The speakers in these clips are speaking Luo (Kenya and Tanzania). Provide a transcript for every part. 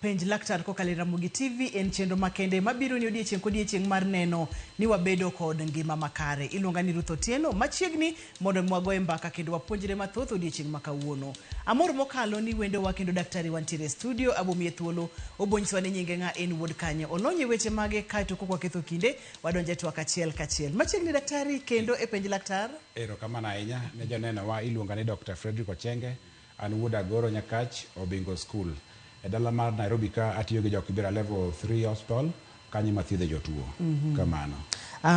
Penj Laktar kokalo e Ramogi TV en chenro makende mabiro ni odiechieng' kodiechieng' mar neno ni wabedo kod ngima makare. Iluonga ni Ruth Otieno, machiegni mondo mi wagoye mbaka kendo wapuonjre mathoth odiechieng' ma kawuono. Amor mokalo ni wendowa kendo daktari wantiere e studio, abomiye thuolo obonyisowa ni nyinge ng'a, en wuod kanye, olony e weche mage, kaeto kok waketho kinde, wadonjo e twak achiel kachiel. Machiegni daktari kendo e Penj Laktar. Erokamano ahinya ne jonenowa, iluonga ni Dr. Fredrick Ochenge, an wuod Agoro Nyakach, Obingo School. E dala mar Nairobi ka atiyo gi jo Kibera Level 3 Hospital, kanyo ema athiedhe jotuo. Kamano.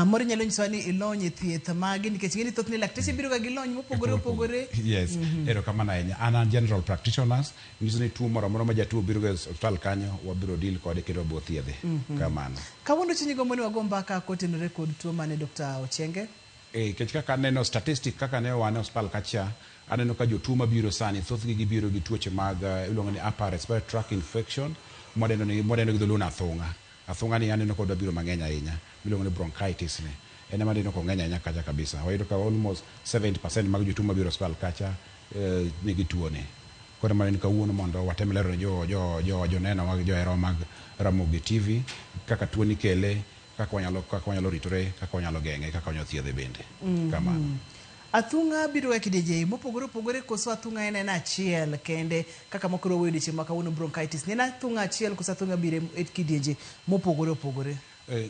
Moro inyalo nyisowa ni ilony e thieth mage nikech ing'e ni thothne lakteche biro ga gi lony mopogore opogore. Yes, erokamano ahinya. An an general practitioners, nyiso ni tuo moro amora ma jatuo biro go e osiptal kanyo, wabiro deal kode kendo wabiro thiedhe. Kamano. Kawuono chunyi gombo ni wago mbaka kotenore kod tuo mane Dr. Ochenge? Eh, nikech kaka aneno statistic kaka ne wan e osiptal kacha, aneno ka jotuo mabiro sani thothgi gibiro gi tuoche mag iluongo ni upper respiratory tract infection, mwadendo ni mwadendo gi dholuo ni athung'a. Athung'a ni aneno ka odwa biro mang'eny ahinya, miluongo ni bronchitis ni. En ema aneno kong'eny ahinya kacha kabisa. Wayudo ka almost 70% mag jotuo mabiro e osiptal kacha nigi tuo ni. Koro ema en kawuono mondo watem lero ne jo jo jo joneno gi joherawa mag Ramogi TV kaka tuo ni ikele, kaka wanyalo kaka wanyalo ritore, kaka wanyalo geng'e, kaka wanyalo thiedhe bende. Kamano. Athung'a biro e kidienje mopogore opogore koso athung'a en en achiel kende kaka moko wawuoyo odiechieng' ma kawuono bronchitis ni en athung'a achiel koso athung'a biro e kidienje mopogore opogore?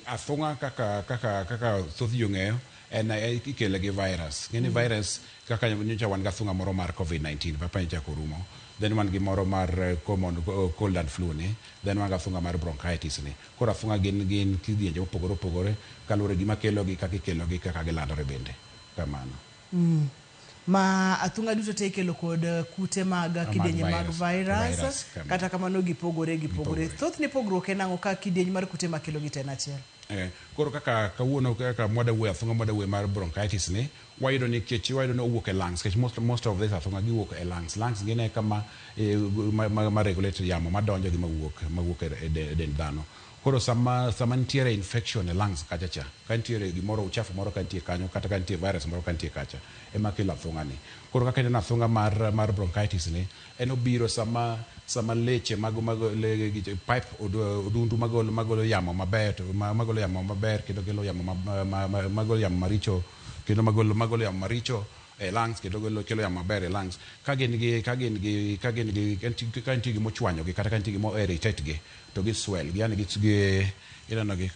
Athung'a kaka kaka kaka thoth ji ong'eyo en ikele gi virus. Ng'eni virus kaka nyocha wan gi athung'a moro mar COVID-19 papa nyocha orumo. Then wan gi moro mar common cold and flu ni, then wan gi athung'a mar bronchitis ni. Koro athung'a gin gin kidienje mopogore opogore kaluwore gi gima kelogi, kaka ikelogi, kaka gilandore bende. Kamano. Ma athung'a duto te ikelo kod kute mag kidienje mag virus, virus, kamano. Kata kamano gipogore gipogore. Gipogore. Thothne pogruok en ang'o ka kidieny mar kute makelo gi to en achiel? Koro kaka kawuono kaka mwada wuoyo athung'a mwada wuoyo mar bronchitis ni, wayudo ni kech wayudo ni owuok e lungs, nikech most of this athung'a giwuok e lungs. Lungs gin e kama ma regulate yamo madonjo gi mawuok mawuok e dend dhano. Koro sama nitiere infection e lungs kacha cha, ka nitiere gimoro uchafu moro ka nitie kanyo kata ka nitie virus moro ka nitie kacha, ema kelo athung'a ni. Koro kaka ineno athung'a mar bronchitis ni, en obiro sama leche mag mag le, pipe odundu magolo yamo maber to magolo yamo maber kendo kelo yamo magolo yamo maricho kendo magolo yamo maricho e lungs kendo kelo yamo maber e lungs. Ka gin gi ka gin gi ka gin gi ka nitie gima ochwanyo gi kata ka nitie gima irritate gi to gi swell gi, yani gi ineno gi.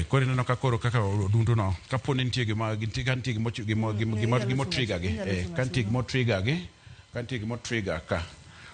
Koro ineno ka koro kaka odundu no kapo ni nitie gima nitie ka nitie gima gima gima gima gima trigger gi, ka nitie gima trigger gi, ka nitie gima trigger ka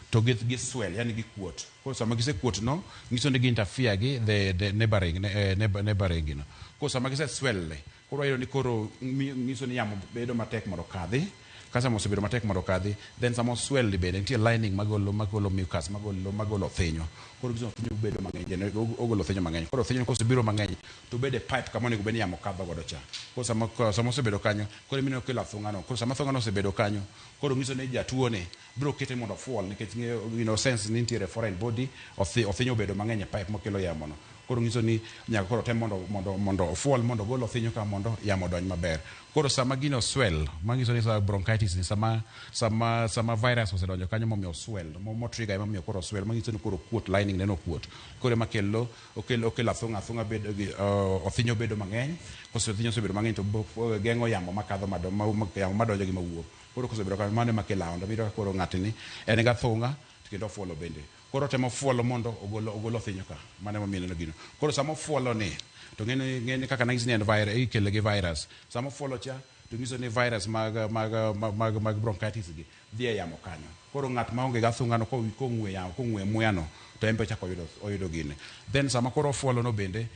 to gi swell, yani gikuot. Koro sama gisekuot no nyiso ni gi interfere gi the neighboring neighboring no. Koro sama gise swell le, koro wayudo ni koro nyiso ni yamo bedo matek mondo okadhi. Ka sama osebedo matek mondo okadhi, then sama oswell ni bende nitie lining magolo mucus, magolo othinyo. Koro nyiso ni othinyo bedo mang'eny, ogolo othinyo mang'eny. Koro othinyo kosebiro mang'eny to bedo e pipe kama onego bed ni yamo kadho godo cha. Koro sama osebedo kanyo, koro ema okelo athung'a no. Koro sama athung'a no osebedo kanyo, koro nyiso ni jatuo ni biro kete mondo ofuol nikech ng'eyo, sense ni nitiere foreign body, othinyo obedo mang'eny e pipe mokelo yamo no. Koro nyiso ni nyaka koro tem mondo ofuol mondo ogol othinyo ka mondo yamo odonj maber. Koro sama gino swell, manyiso ni sa bronchitis ni sama virus osedonjo kanyo momiyo oswell, mo trigger ema omiyo koro oswell, manyiso ni koro okuot, lining neno okuot. Koro ema kelo, okelo, okelo athung'a, athung'a bedo gi, othinyo bedo mang'eny. Kose othinyo osebedo mang'eny to geng'o yamo makadho yamo madonjo gi mawuok. Koro kosebedo kamano, mano ema kelo aonda. Iyudo ka koro ng'atni en gi athung'a to kendo ofuolo bende. Koro otemo fuolo mondo ogol othinyo ka. Mano ema omiyo ineno gino. Koro sama ofuolo ni, to ng'eni kaka nang'isi ni en virus, ikele gi virus. Sama ofuolo cha, To nyiso ni virus mag bronchitis gi dhi e yamo kanyo. Koro ng'at maonge gi athung'a no kong'we yamo, kong'we muya no, to en be ochako oyudo gini. Then sama koro ofuolo no bende,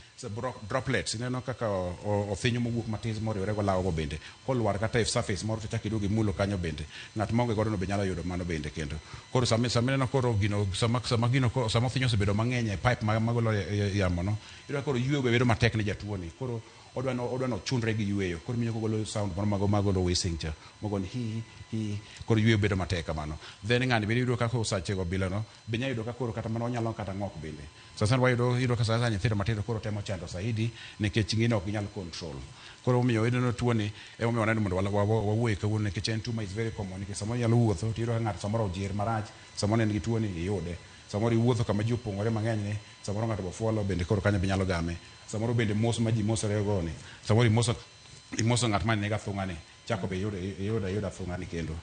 droplets, ineno kaka othinyo mowuok matis moriwore go law go bende, kolwar kata e surface moro to chak iduogo imulo kanyo bende, ng'at maonge godo no be nyalo yudo mano bende kendo. Koro sama ineno koro gino, sama gino, sama othinyo osebedo mang'eny e pipe magolo yamo no, iyudo ka koro yweyo be bedo matek ne jatuo ni. Koro odwa no ochunre gi yweyo. Koro miyo kogolo sound moro magolo wheezing cha, mogo ni hi hi, koro yweyo bedo matek kamano. Then ng'ani bende iyudo ka koro sachego bilo no, be nyalo yudo ka koro kata mana onyalo kata ng'ok bende. Sasa wayudo, iyudo ka sasa nyithindo matindo koro temo chando saidi nikech ng'ino ok ginyal control. Koro omiyo ineno tuo ni, emomiyo waneno mondo wawuoye kawuono, nikech en tuo ma is very common, nikech samoro inyalo wuotho to iyudo ka ng'ato samoro ojir marach, samoro en gi tuo ni iyude. Samoro iwuotho kama ji opong'ore mang'eny ni, samoro ng'ato bofuolo bende koro kanyo be nyalo game. Samoro bende mos ma ji mosore go ni, samoro imoso ng'at ma nigi athung'a ni, chako be iyudo athung'a ni kendo.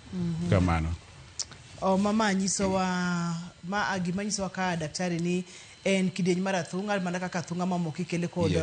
Kamano. O mama nyisowa ma gima nyisowa ka daktari ni en kidieny mar athung'a mana kaka athung'a mamoko ikele kod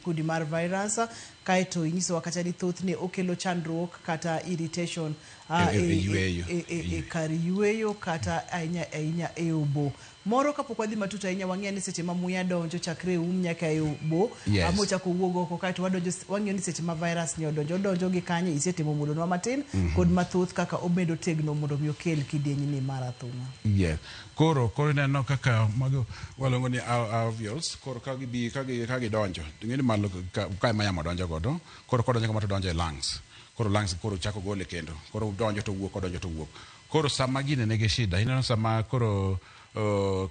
kudi mar virus, kaeto inyisowa kata ni thothne okelo chandruok kata irritation e e kar yweyo kata ahinya ahinya e obo. Moro kapok wadhi matut ahinya, wang'eyo ni seche ma muya donjo chakre e um nyaka e obo, mochako wuog oko, kaeto wadonjo wang'iyo ni seche ma virus ni odonjo, odonjo gi kanye, isetimo mulonwa matin kod mathoth kaka omedo tegno mondo mi okel kidieny ni mar athung'a. Yes. Koro ineno kaka mago waluongo ni alveoles. Koro ka gibi ka gidonjo, ing'e ni malo ka ema yamo donjo godo. Koro kodonjo kama to donjo e lungs. Koro lungs koro chako gole kendo. Koro donjo to wuok, odonjo to wuok. Koro sama gini nigi shida, ineno sama koro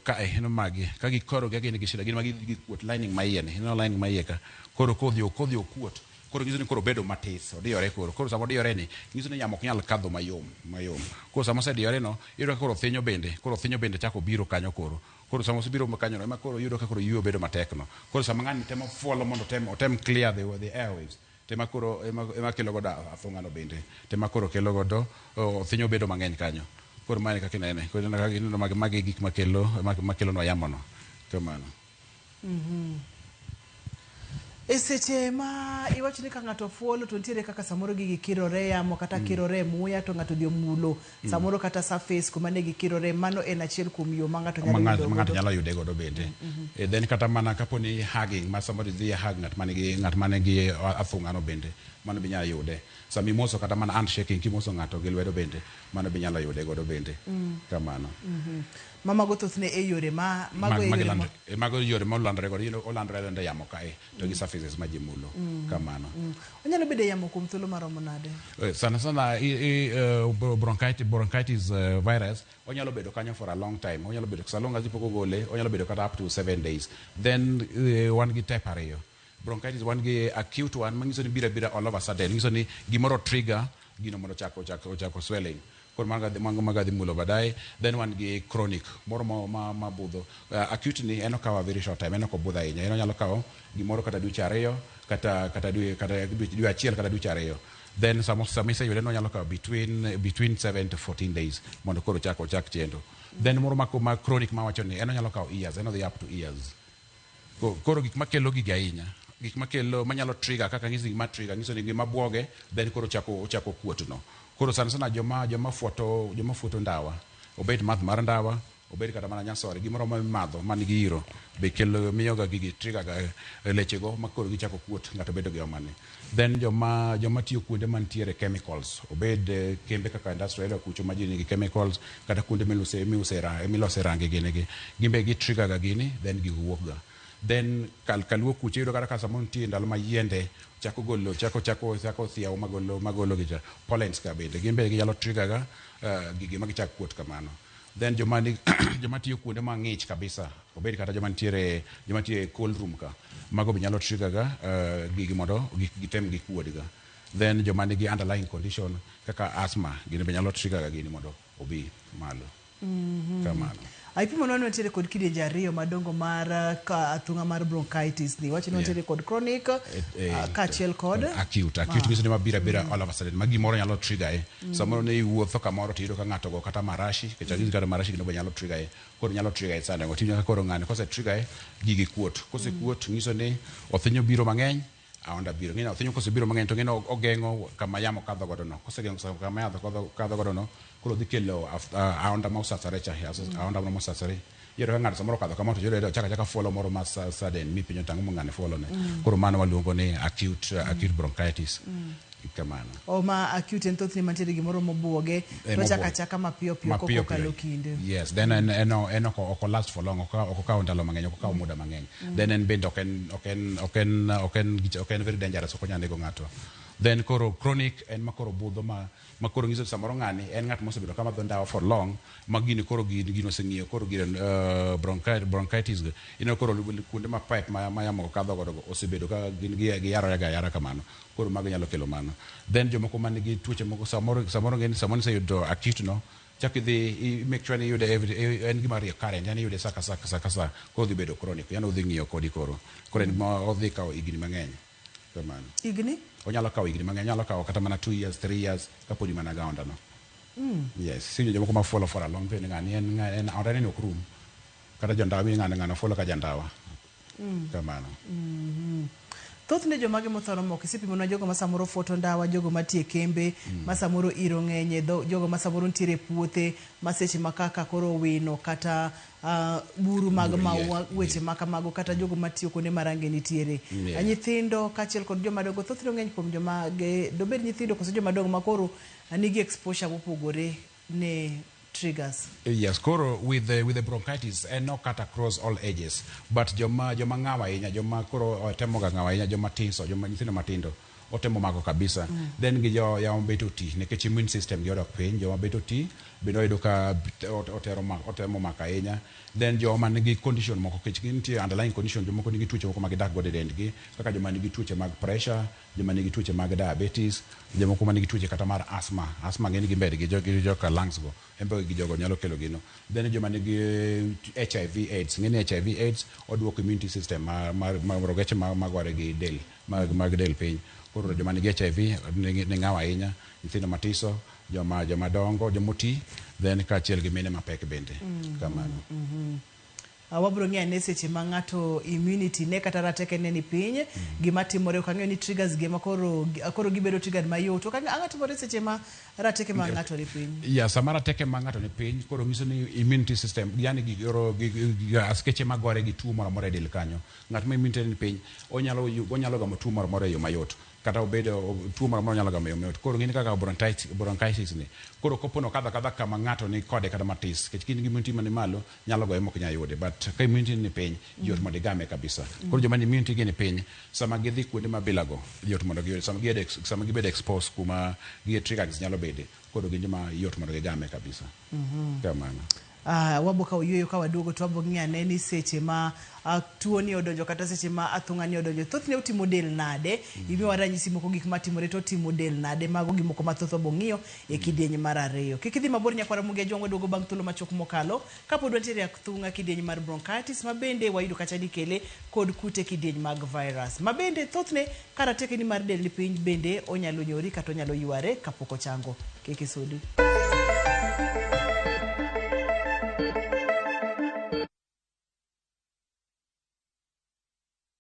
kae, ineno magi, ka gikoro gi gin gi shida, gin magi gikuot lining ma iye ni, ineno lining ma iye ka. Koro kodhi okuot, koro nyiso ni koro obedo matis, odiyore koro. Koro sama odiyore ni, nyiso ni yamo ok nyal kadho mayom, mayom. Koro sama osediyore no, iyudo ka koro othinyo bende, koro othinyo bende chako biro kanyo koro. Koro sama osebiro kanyo no, ema koro iyudo ka koro yweyo bedo matek no. Koro sama ng'ani temo fuolo mondo otem clear the airwaves, tema koro ema kelo godo athung'a no bende. Tema koro kelo godo othinyo bedo mang'eny kanyo. Koro mano e kaka inene. Koro ineno kaka ineno magi gik makelo nwa yamo no. Kamano. E seche ma iwacho ni ka ng'ato fuolo to nitiere kaka samoro gigi kirore yamo kata kirore e muya to ng'ato odhi omulo samoro kata surface kuma ne gikirore, mano en achiel kuom yo ma ng'ato nyalo yudo ma ng'ato nyalo yude godo bende. Then kata mana kapo ni hugging, ma samoro idhi hug ng'at manigi athung'a no bende, mano be inyalo yude. Sama imoso kata mana handshaking, kimoso ng'ato gi lwedo bende, mano be inyalo yude godo bende. Kamano. Ma mago thothne e yore ma mago e yore ma Mago yore ma olandore godo, olandore alanda e yamo kae to gi surfaces ma ji mulo. Kamano. Onyalo bedo e yamo kuom thuolo maromo nade? Sana sana bronchitis virus onyalo bedo kanyo for a long time. Onyalo bedo so long as ipok ogole, onyalo bedo kata up to 7 days. Then wan gi type ariyo. Bronchitis wan gi acute one manyiso ni biro abira all of a sudden, nyiso ni gimoro trigger gino mondo ochako swelling. Koro mago adhi mulo baadaye. Then wan gi chronic moro ma budho. Acute ni en okawo a very short time, en ok obudh ahinya. En onyalo kawo gimoro kata dweche ariyo, kata dwe achiel kata dweche ariyo. Then sama iseyude no onyalo kawo between 7 to 14 days mondo koro ochak chendo. Then moro ma chronic mawacho ni en onyalo kawo years, en odhi up to years. Koro gik makelo gigi ahinya, gik makelo manyalo trigger, kaka ng'iso gima trigger, nyiso ni gima buoge, then koro ochako kuot no. Koro sana sana joma fuoto ndawa, obed math mar ndawa, obed kata mana nyasore, gimoro ma imadho man gi iro, be kelo miyo ga gigi trigger ga lechego ma koro gichako kuot, ng'ato bedo gi homa ni. Then joma tiyo kuonde mantiere chemicals, obed kembe kaka industrial area kucho ma ji nigi chemicals, kata kuonde milose rangi gini gi, gin be gi trigger ga gini, then gigo wuok ga. Then kaluo kucho iyudo kata ka samoro nitie ndalo ma yiende chako golo, chako thiewo magolo gi cha, pollens ka bende, gin be ginyalo trigger ga gigi ma gichak kuot kamano. Then joma tiyo kuonde mang'ich kabisa, obed kata joma nitie e cold room ka, mago be nyalo trigger ga gigi mondo gitem gikuod ga. Then joma nigi underlying condition kaka asthma, gini be nyalo trigger ga gini mondo obi malo. Kamano. Aipimo nwa ni wantiere kod kidienje ariyo madongo mar athung'a mar bronchitis ni. Wacho ni wantiere kod chronic, kaachiel kod acute. Acute nyiso ni mabiro abira all of a sudden, ma gimoro nyalo trigger e. Samoro ne iwuotho kamoro to iyudo ka ng'ato go kata marashi, nikech ang'isi kata marashi gino be nyalo trigger e. Koro nyalo trigger e sana. Oting'o ka koro ng'ani kose trigger e, gigi kuot. Kose kuot nyiso ni othinyo biro mang'eny. Aonda biro. Ng'eni othinyo kosebiro mang'eny to ng'eni ogeng'o kama yamo kadho godo no. Kosegeng'o kama yamo kadho godo no, koro dhi kelo aonda ma osasore cha, aonda ma osasore. Iyudo ka ng'ato samoro okadho kama to yudo ochako achaka fuolo moro ma sudden mipenjo to ang'o ma ng'ani fuolo ne. Koro mano waluongo ni acute bronchitis. Kamano. O ma acute en thothne mantiere gimoro mobuoge to ochako achaka mapiyo piyo kok okalo kinde. Yes, then en ok last for long, ok okaw ndalo mang'eny, ok okaw muda mang'eny. Then en bende ok en very dangerous, ok onyal nego ng'ato. Then koro chronic en ma koro budho ma koro nyiso samoro ng'ani en ng'at mosebedo ka madho ndawa for long, ma gini koro gino oseng'iyo koro gino bronchitis go. Ineno koro kuonde ma pipe ma yamo kadho godo go osebedo ka gin giyarore ga ayara kamano. Koro mago nyalo kelo mano. Then jomoko man gi tuoche moko samoro ng'eni samoro iseyudo acute no, chak idhi make sure ni iyude every, en gima recurrent, yani iyude sa ka sa sa ka sa, koro odhi bedo chronic, yani odhi ng'iyo kodi koro. Koro en gima odhi kawo higni mang'eny. Kamano. Higni? Onyalo kawo higni mang'eny, onyalo kawo kata mana 2 years, 3 years kapod mana gi aonda no. Yes, sinjo jomoko ma fuolo for a long period, ng'ani en aonda ni ok rum. Kata jondawa mi ng'ano ng'ano fuolo ka jandawa. Kamano. Thothne jomage mothoro moko isepimonwa jogo ma samoro fuoto ndawa, jogo matiyo e kembe, ma samoro iro ng'enye, jogo ma samoro nitiere e puothe, ma seche ma kaka koro wino kata buru mag maua, weche ma kamago, kata jogo matiyo kuonde ma range nitiere. Nyithindo kaachiel kod joma dongo, thothne ng'eny kuom joma dobed nyithindo koso joma dongo ma koro nigi exposure mopogore ne triggers. Yes, koro with the bronchitis en no cut across all ages, but joma ng'aw ahinya, joma koro otemo ga ng'aw ahinya, joma tiso, joma nyithindo matindo otemo mako kabisa. Then gi jo yawo bet oti, nikech immune system gi odok piny, joma bet oti bende oyudo ka otero otemo mako ahinya. Then joma nigi condition moko, nikech nitie underlying condition, jomoko nigi tuoche moko ma gidak godo e dendgi, kaka joma nigi tuoche mag pressure, joma nigi tuoche mag diabetes, jomoko ma nigi tuoche kata mar asthma. Asthma ng'eny gi mbele gi joka lungs go, en be gi jogo nyalo kelo gino. Then joma nigi HIV AIDS, ng'eny HIV AIDS oduoko immunity system mar rogeche magore gi del mag del piny. Koro joma nigi HIV ni ng'aw ahinya, nyithindo matiso, joma dongo, joma oti, then kaachiel gi mine mapek bende. Kamano. Wabiro ng'eyo ane seche ma ng'ato immunity ne kata rateke ne ni piny, gima timore ok ang'eyo ni triggers gi ema koro gibedo triggered mayot. Ok ang'eyo ang'o timore seche ma rateke mag ng'ato ni piny. Ya, sama rateke mag ng'ato ni piny, koro nyiso ni immunity system, yani askeche magore gi tuo moro amora e del kanyo. Ng'at ma immunity ni piny, onyalo gamo tuo moro amora e yo mayot. Kata obedo tuo moro amora onyalo gamo e yo mayot. Koro ng'eni kaka bronchitis ni. Koro kopo no kadho akadha kama ng'ato ni kode kata matis, nikech gin gi immunity mani malo, nyalo goye mok nyal yude. But ka immunity ni piny, yot mondo igame kabisa. Koro joma ni immunity gi ni piny, sama gidhi kuonde mabilago, yot mondo giyude. Sama gibedo exposed kuma gige triggers nyalo bede, koro gin joma yot mondo gigame kabisa. Kamano. Wabo kawo yueyo ka waduogo to wabo ng'iyo ane ni seche ma tuo ni odonjo kata seche ma athung'a ni odonjo, thothne otimo del nade? Imiyowa ranyisi moko gik matimore to otimo del nade? Mago gik moko mathoth wabo ng'iyo e kidieny mar ariyo. Kik idhi mabor nyakwara Mugejo, wang' waduogo bang' thuolo machuok mokalo. Kapod wantiere e athung'a kidieny mar bronchitis, ma bende wayudo kacha ni ikele kod kute kidieny mag virus. Ma bende thothne ka rateke ni mar del ni piny bende onyalo nyori kata onyalo yware kapok ochango. Kik isudi.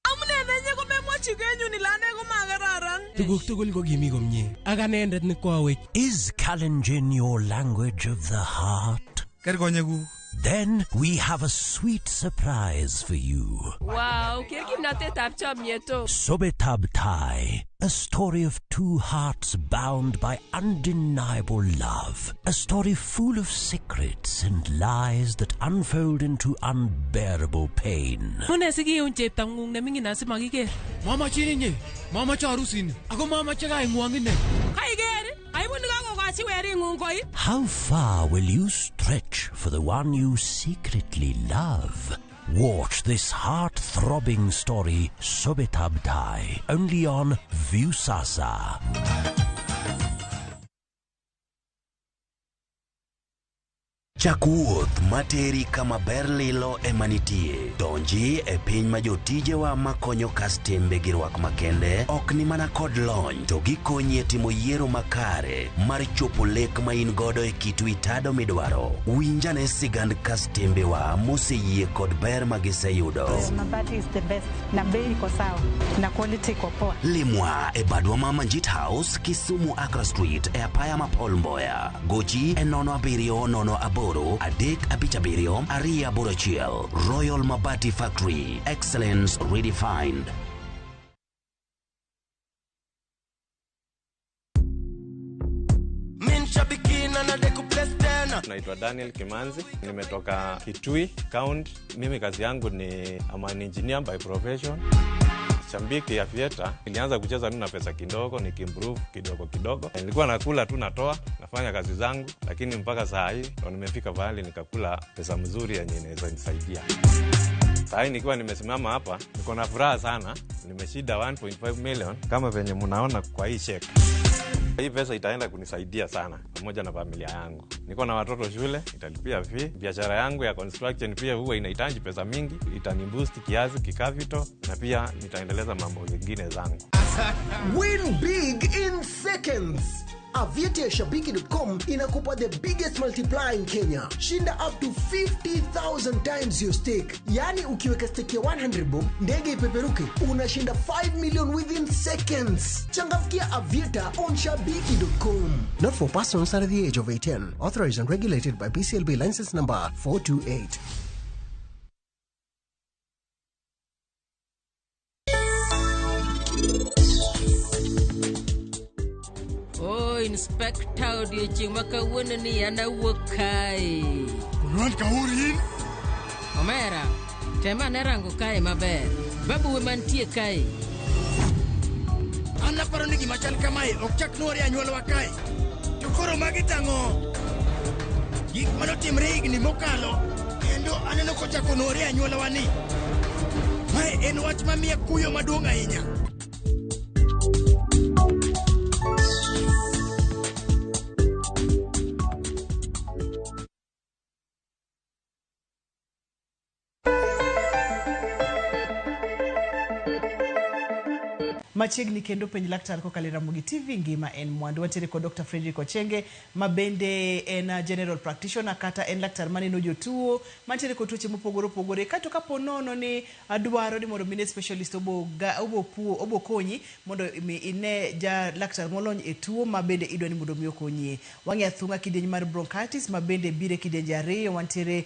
Amune nenye komemwochi kenyun ile ane komakararan. Tuguk tugul ko kimi komie ak anendet ne koawech. Is Kalenjin your language of the heart? Ker konyekuk. Then we have a sweet surprise for you. Wow, ker kimnatetab chomyet o. Sobetab Tai, a story of two hearts bound by undeniable love. A story full of secrets and lies that unfold into unbearable pain. Mune sikiun cheptong'ung neming'in asimakiker. Mamachin inye, mamache arusini, ako mamache kaing'wong ine. Kaiker, aibu nikakokochi wering'ung koi. How far will you stretch for the one you secretly love? Watch this heart-throbbing story, Sobetab Tai, only on Viusasa. Chak wuoth materi kama ber lilo ema nitie. Donji e piny ma jotijewa makonyo kastembe gi rwak makende ok ni mana kod lony to gikonyi e timo yiero makare mar chopo lek ma in godo e kit wi tado midwaro. Winj ane sigand kastembewa moseyie kod ber ma giseyudo. Mabati is the best na bei iko sawa na quality iko poa. Limwa e badwa ma Manjit House, Kisumu Accra Street e apaya ma Paul Mboya. Gochi e 07 08 357 281. Royal Mabati Factory. Excellence redefined. Min shabiki na nadeku place tena. Naitwa Daniel Kimanzi, nimetoka Kitui County. Mimi kazi yangu ni I'm an engineer by profession. Shabiki ya Aviator, nilianza kucheza tu na pesa kidogo, nikiimprove kidogo kidogo. Nilikuwa nakula tu natoa, nafanya kazi zangu, lakini mpaka saa hii ndo nimefika pahali nikakula pesa mzuri yenye inaweza nisaidia. Saa hii nikiwa nimesimama hapa, niko na furaha sana. Nimeshinda 1.5 million kama venye mnaona kwa hii cheque. Hii pesa itaenda kunisaidia sana pamoja na familia yangu. Niko na watoto shule, italipia fee. Biashara yangu ya construction pia huwa inahitaji pesa mingi, itaniboost kiasi kicapital na pia nitaendeleza mambo mengine zangu. Win big in seconds. Aviator Shabiki.com inakupa the biggest multiplier in Kenya. Shinda up to 50,000 times your stake. Yani ukiweka stake ya 100 bob, ndege ipeperuke, unashinda 5 million within seconds. Changamkia Aviator on Shabiki.com. Not for persons under the age of 18. Authorized and regulated by BCLB license number 428. Oh, Inspector odiochieng' ma kawuono ni an awuok kae. Wan kauri in? Omera, tem ane rango kae maber. Babuwe mantie kae. An aparo ni gima chal kamae ok chak nwore e anyuolawa kae. To koro magi tang'o? Gik manotimre higni mokalo kendo aneno kochako nwore e anyuolawa ni. Mae en wach mamiya kuyo maduong' ahinya. Machiegni kendo penj laktar kokalo e Ramogi TV ngima en mwandu. Wantiere kod Dr. Frederick Ochenge ma bende en general practitioner kata en laktar maneno jotuo mantiere kod tuoche mopogore opogore. Kato kapo nono ni adwaro ni mondo mine specialist obo, ga, obo, puo, obo konyi mondo mi ine ja laktar molony e tuo ma bende idwa ni mondo mi okonyie. Wang'e athung'a kidieny mar bronchitis ma bende bire kidienje ariyo wantiere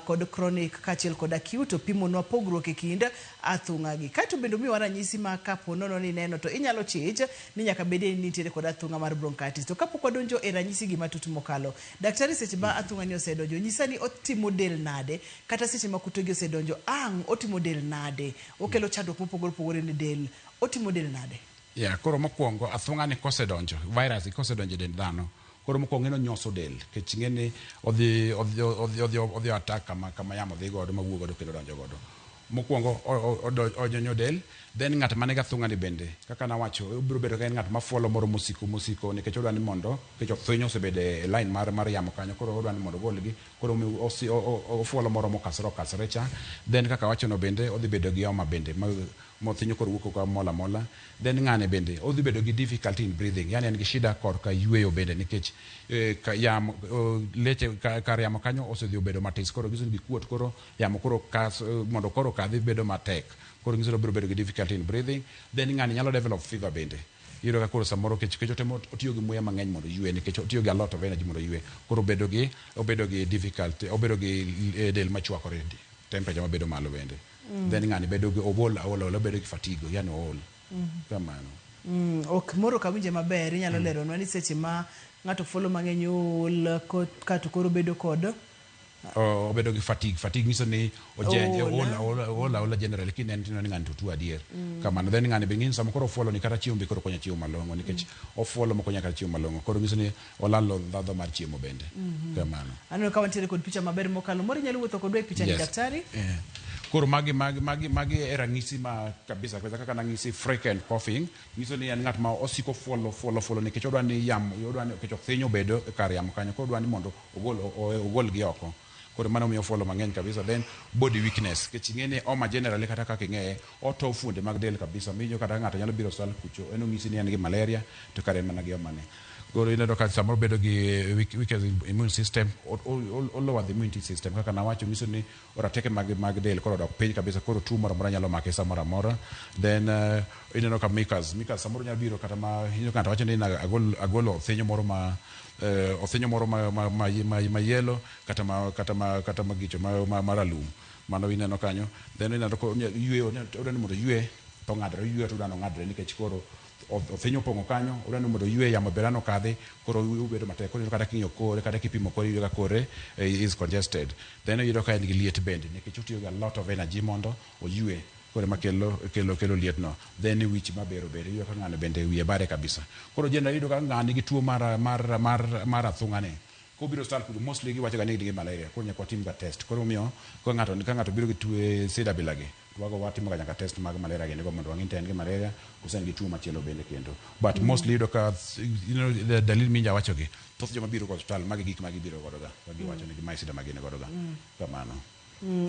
kod chronic kaachiel kod acute opimonwa pogruok e kind athung'a gi. Kato bende omiwa ranyisi ma kapo nono ni ineno to inyalo chich ni nyaka bede ni nitiere kod athung'a mar bronchitis. To kapok wadonjo e ranyisi gi matut mokalo, daktari seche ma athung'a ni osedonjo, nyisa ni otimo del nade, kata seche ma kutegi osedonjo, ang' otimo del nade, okelo chandruok mopogore opogore ne del, otimo del nade? Yeah, koro mokwongo athung'a ni kosedonjo, virus ni kosedonjo e dend dhano, koro mokwongo en onyoso del, nikech ing'e ni odhi odhi odhi odhi odhi attack kama kama yamo dhi godo mawuok godo kendo donjo godo. Mokwongo onyonyo del, then ng'at man gi athung'a ni bende, kaka nawacho, obiro bedo ka en ng'at mafuolo moro mosiko mosiko nikech odwa ni mondo, nikech othinyo osebedo e line mar mar yamo kanyo, koro odwa ni mondo ogolgi, koro ofuolo moro mokasore okasore cha. Then kaka awacho no bende, odhi bedo gi homa bende, ma mothinyo koro wuok ka mola mola. Then ng'ane bende, odhi bedo gi difficulty in breathing, yani en gi shida korka yweyo bende nikech ka yamo, leche kar yamo kanyo osedhi obedo matis, koro nyiso ni gikuot, koro yamo koro kas, mondo koro kadhi bedo matek. Koro nyiso ni obiro bedo gi difficulty in breathing. Then ng'ani nyalo develop fever bende. Iyudo ka koro samoro kech otemo otiyo gi muya mang'eny mondo oywe nikech otiyo gi a lot of energy mondo oywe. Koro obedo gi obedo gi difficulty, obedo gi del machwakore, temperature mabedo malo bende. Then ng'ani bedo gi ool aola aola, obedo gi fatigue, yani ool. Kamano. Ok moro kawinje maber, inyalo leronwa ni seche ma ng'ato fuolo mang'eny ool, kato koro bedo kod obedo gi fatigue. Fatigue nyiso ni ojenje, Ool, ool, eh? ool, ool aola generally kineno tineno ni ng'ani to tuo adier. Kamano. Then ng'ani be ng'eni sama koro ofuolo ni kata chiemo be koro konya chiemo malong'o nikech ofuolo mok onya kata chiemo malong'o. Koro nyiso ni olalo ndhadho mar chiemo bende. Kamano. Aneno ka wantiere kod picha maber mokalo. Moro inyalo wuotho kodwa e picha ni Yes. daktari? Yeah. Koro magi magi magi magi e ranyisi ma kabisa kabisa kaka nang'isi frequent coughing nyiso ni en ng'at ma osiko fuolo fuolo fuolo nikech odwa ni yamo odwa ni nikech othinyo obedo e kar yamo kanyo koro odwa ni mondo ogol ogol gi oko. Koro mano miyo ofuolo mang'eny kabisa. Then body weakness nikech ing'e ni homa generally kata kaka ing'eye otowo fuonde mag del kabisa miyo kata ng'ato nyalo biro osiptal kucho en onyisi ni en gi malaria to kare en mana gi homa ni. Koro ineno ka samoro bedo gi weakness immune system o lower the immunity system kaka nawacho nyiso ni rateke mag mag del koro odok piny kabisa koro tuo moro amora nyalo make samoro amora. Then ineno ka mucus mucus samoro nyalo biro kata ma ineno ka ng'ato wacho ni agol agolo othinyo moro ma othinyo moro ma ma ma ma ma yellow kata ma kata ma kata magicho ma ma maralum mano ineno kanyo. Then ineno ko yweyo odwa ni mondo oywe to ong'adre oyweyo to odwa ni ong'adre nikech koro othinyo opong'o kanyo odwa ni mondo oywe yamo be dwa okadhi koro obedo matek. Koro kata king'iyo kore kata kipimo kore iyudo ka kore is congested. Then iyudo ka en gi liet bende nikech otiyo gi a lot of energy mondo oywe koro ema kelo kelo kelo liet no. Then wich mabero bende iyudo ka ng'ano bende wiye bare kabisa. Koro generally iyudo ka ng'ani nigi tuo mar mar mar mar athung'a ni kobiro osiptal kucho mostly giwacho ga ni gin gi malaria koro nyaka watim ga test. Koro omiyo ka ng'ato ka ng'ato biro gi tuo shida bila gi to wago watimo ga nyaka test mag malaria gini go mondo wang'e ni en gi malaria koso en gi tuo machielo bende kendo. But mostly iyudo ka you know the dalili minja wacho gi thoth joma biro go osiptal magi gik ma gibiro godo ga ka giwacho ni mae shida ma gin godo ga kamano.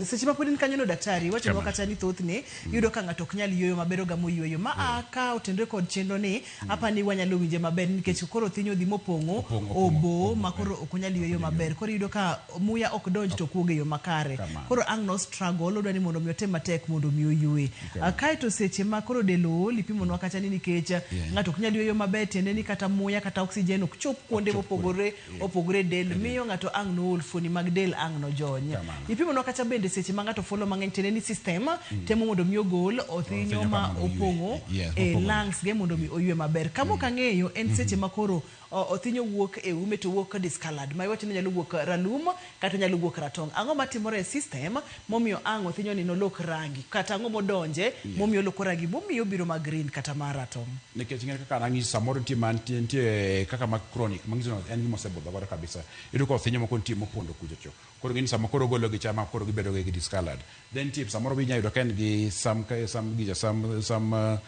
Seche ma pod in kanyo no daktari, iwachonwa kata ni thothne iyudo ka ng'ato ok nyal yueyo maber ogamo yueyo. Ma a ka otenre kod chenro ni apa ni wanyalo winje maber nikech koro thinyo odhi mopong'o obo ma koro ok onyal yueyo maber. Koro iyudo ka muya ok donj to ok wuog e yo makare. Koro ang' no struggle odwa ni mondo mi otem matek mondo mi oyue. Kaeto seche ma koro del ool ipimonwa kata ni nikech ng'ato ok nyal yueyo maber tiende ni kata muya kata oxygen ok chop kuonde mopogore opogore e del miyo ng'ato ang' nool fuoni mag del ang' nojony. Ipimonwa kata bende seche ma ng'ato fuolo mang'eny tiende ni system temo mondo mi ogol othinyo ma opong'o e lungs ge mondo mi oywe maber. Kama ok ang'eyo en seche ma koro othinyo wuok e ume to wuok discolored ma iwacho ni nyalo wuok ralum kata nyalo wuok ratong'. Ang'o matimore e system momiyo ang' othinyo ni nolok rangi kata ang'o modonje momiyo oloko rangi momiyo obiro ma green kata ma ratong'? Nikech ing'e kaka nang'isi samoro nitie ma nitie kaka ma chronic manyiso ni en gima osebudho godo kabisa. Iyudo ka othinyo moko nitie mopondo kucho cho. Koro ing'e ni sama koro ogolo gi cha ma koro gibedo gi discolored. Then nitie samoro be inya yudo ka en gi some some gicha some some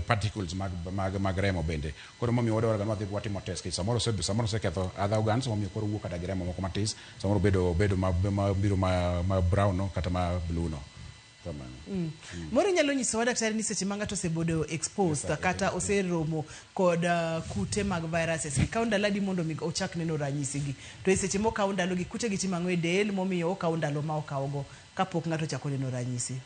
particles mag mag mag remo bende. Koro momiyo wadwaro ga ni wadhi watimo test nikech samoro samoro oseketho other organs momiyo koro owuok kata gi remo moko matis samoro obedo obedo ma ma biro ma ma brown no kata ma blue no. Kamano. Moro inyalo nyisowa daktari ni seche ma ng'ato osebedo exposed kata oseromo kod kute mag viruses gi kawo ndalo adi mondo mi ochak neno ranyisi gi to e seche mokawo ndalo gi kute gi timo ang'o e del momiyo okawo ndalo ma okawo go kapok ng'ato ochako neno ranyisi?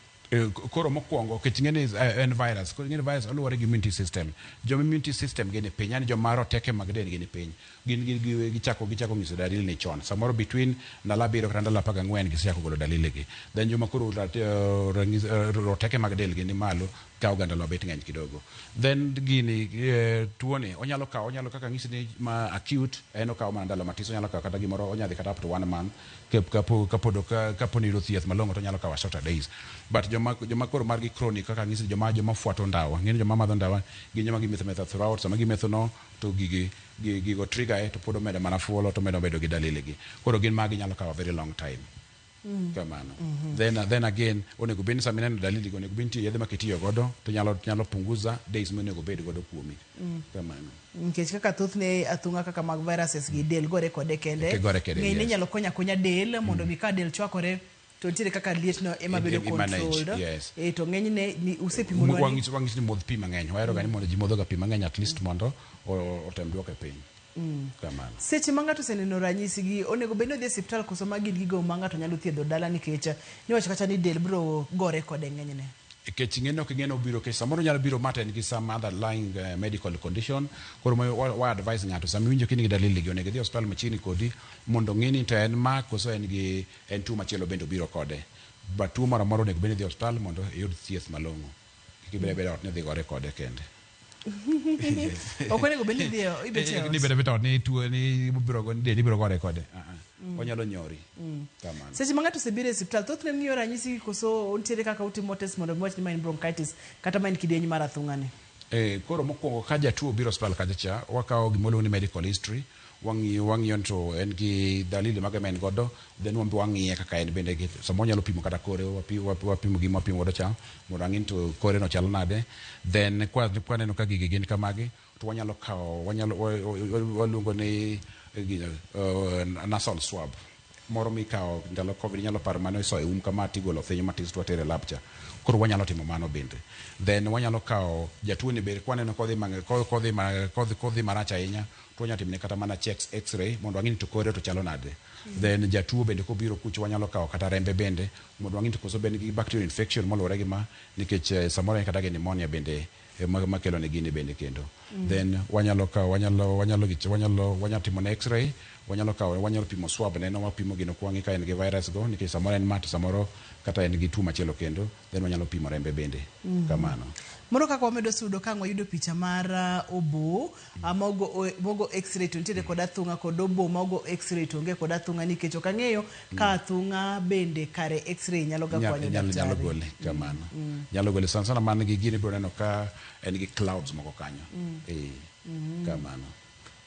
Koro mokwongo nikech ing'e ni en virus koro ing'e ni virus oluwore gi immunity system. Joma immunity system gi ni piny yani joma roteke mag del gi ni piny gin gi gichako gichako nyiso dalili ni chon samoro between ndalo 7 kata ndalo 14 gisechako golo dalili gi. Then joma koro roteke mag del gi ni malo kawo ga ndalo mabet ng'eny kidogo. Then gini tuo ni onyalo kawo onyalo kaka ang'isi ni ma acute en okawo mana ndalo matis onyalo kawo kata gimoro onya dhi kata up to one month kapo kapo kapo ni iyudo thieth malong'o to onyalo kawo a shorter days. But joma joma koro margi chronic kaka ang'isi ni joma joma fuato ndawa ing'e ni joma madho ndawa gin joma gimetho metha throughout sama gimetho no to gigi gigo trigger e to pod omedo mana fuolo to omedo bedo gi dalili gi. Koro gin magi nyalo kawo a very long time. Kamano. Then again onego bed ni sama ineno dalili go onego bed ni nitie yedhe ma kitiyo godo to nyalo nyalo punguza days monego bed godo kuomi. Kamano. Nikech kaka thothne athung'a kaka mag viruses gi del gore kode kende. Gore kende, Ng'eny ne inyalo konyo akonya del mondo mi ka del chwakore to nitiere kaka liet no ema bedo controlled. E to ng'enyne ni usepimonwa ni Wang'iso ni modh pi mang'eny. Wahero ga ni mondo ji modho ga pi mang'eny at least mondo otem duoke piny. Kamano. Seche ma ng'ato oseneno ranyisi gi onego bed ni odhi e osiptal koso magi gin gigo ma ng'ato nyalo thiedho dala nikech niwacho kata ni del biro gore kode ng'enyne. Nikech ing'e ni ok ing'e ni obiro nikech samoro onyalo biro ma to en gi some other lying medical condition. Koro wa wa advise ng'ato sama iwinjo ka in gi dalili gi onego idhi e osiptal machiegni kodi mondo ong'i ni to en ma koso en gi en tuo machielo bende obiro kode. But tuo moro amora onego bed ni idhi e osiptal mondo iyud thieth malong'o. Kik ibed abeda ot ni idhi gore kode kende. Ok onego bed ni idhi e ibet e ot. Ni ibet abeda ot ni tuo ni ibiro go dendi biro gore kode. Onyalo nyori. Kamano. Seche ma ng'ato osebiro e osiptal thothne ng'iyo ranyisi gi koso nitiere kaka utimo test mondo mi wach ni ma en bronchitis kata ma en kidieny mar athung'a ni. Koro mokwongo ka jatuo obiro osiptal kacha cha wakawo gima waluongo ni medical history. Wang'iyo wang'iyo ni to en gi dalili mage ma en godo, then wan be wang'iye kaka en bende gi samoro wanyalo pimo kata kore, wapimo gima wapimo godo cha mondo wang'i ni to kore no chalo nade. Then kwa kwaneno ka gigi gin kamagi to wanyalo kawo wanyalo waluongo ni gino, nasal swab moro mikawo ndalo Covid inyalo paro mane isoyo e um kama tigolo thinyo matis to watere e lab cha. Koro wanyalo timo mano bende. Then wanyalo kawo jatuo ni be kwaneno kodhi mang, kodhi kodhi kodhi marach ahinya to wanyalo timone kata mana checks x-ray mondo wang'i ni to kore to chalo nade. Then jatuo bende kobiro kucho wanyalo kawo kata rembe bende mondo wang'i ni to koso be en gi bacterial infection moluwore gi ma nikech samoro en kata gi pneumonia bende makelo ne gini bende kendo. Then wanyalo kawo wanyalo wanyalo wanyalo wanyalo timo ne x-ray, wanyalo kawo wanyalo pimo swab neno wapimo gino kwang'i ka en gi virus go nikech samoro en ma to samoro kata en gi tuo machielo kendo then wanyalo pimo rembe bende kamano. Moro kaka wamedo sudo ka ang' wayudo picha mar obo mogo mogo x-ray to nitiere kod athung'a kod obo mogo x-ray to onge kod athung'a nikech ok ang'eyo ka athung'a bende kare x-ray nyalo ga konyo nyalo nyalo daktari. Gole kamano. Nyalo gole sana sana man gi gini ibiro neno ka en gi clouds moko kanyo. Kamano.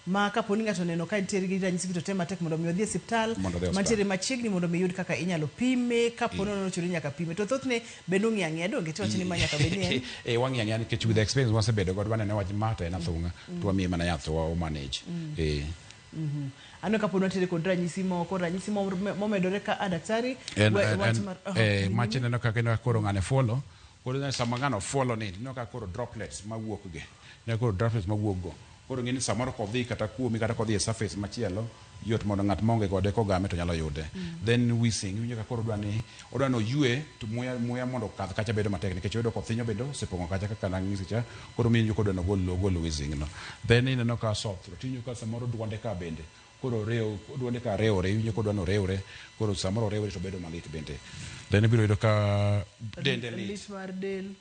Ma kapo ni ng'ato oneno ka nitiere gi ranyisi gi to tem matek mondo mi odhi e osiptal Mondo odhi e osiptal. Mantiere machiegni mondo mi yud kaka inyalo pime kapo ni ochuno ni nyaka pime to thothne bende ung'iyo ang'iya donge tiwacho ni ma nyaka bed ni en Wang'iyo ang'iya nikech with the experience wasebedo godo waneno wach ma to en athung'a to wamiye mana yath to wa manage. Aneno kapo ni wantiere kod ranyisi moko ranyisi momedore ka a daktari En, wach en, mar mach ineno kaka ineno kaka koro ng'ane fuolo koro ineno sama ng'ano fuolo ni ineno kaka koro droplets mawuok gi ineno koro droplets mawuok go koro ng'e ni samoro kodhi kata kuomi kata kodhi e surface machielo yot mondo ng'at maonge kode kogame to nyalo yude. Then wheezing iwinjo ka koro odwa ni odwa ni oywe to muya muya mondo okadh kacha bedo matek nikech oyudo kothinyo bende osepong'o kacha kaka nang'isi cha koro miyo iwinjo kodwa ni ogol ogol wheezing no. Then ineno ka sore throat iwinjo ka samoro duonde ka bende koro rew duonde ka rewore iwinjo kodwa ni orewre koro samoro orewre to bedo malit bende. Then ibiro yudo ka dende lit. Lit mar del.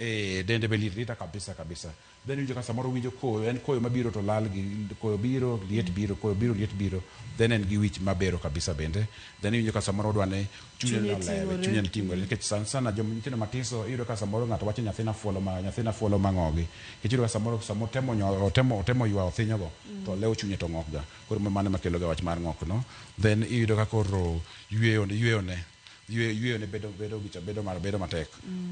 Dende be lit lita kabisa kabisa. Then iwinjo ka samoro winjo koyo en koyo mabiro to lal gi koyo biro liet biro koyo biro liet biro then en gi wich mabero kabisa bende. Then iwinjo ka samoro odwa ni chunye Chunye nolewe ting'ore. Chunye ting'ore nikech sana sana joma nyithindo matiso iyudo ka samoro ng'ato wacho nyathina fuolo ma nyathina fuolo mang'ogi nikech iyudo ka samoro samo otemo nyo otemo otemo ywayo othinyo go to lewo chunye to ng'ok ga koro mano ema kelo ga wach mar ng'ok no. Then iyudo ka koro yweyo yweyo ne yweyo yweyo ne bedo bedo gicha bedo mar bedo matek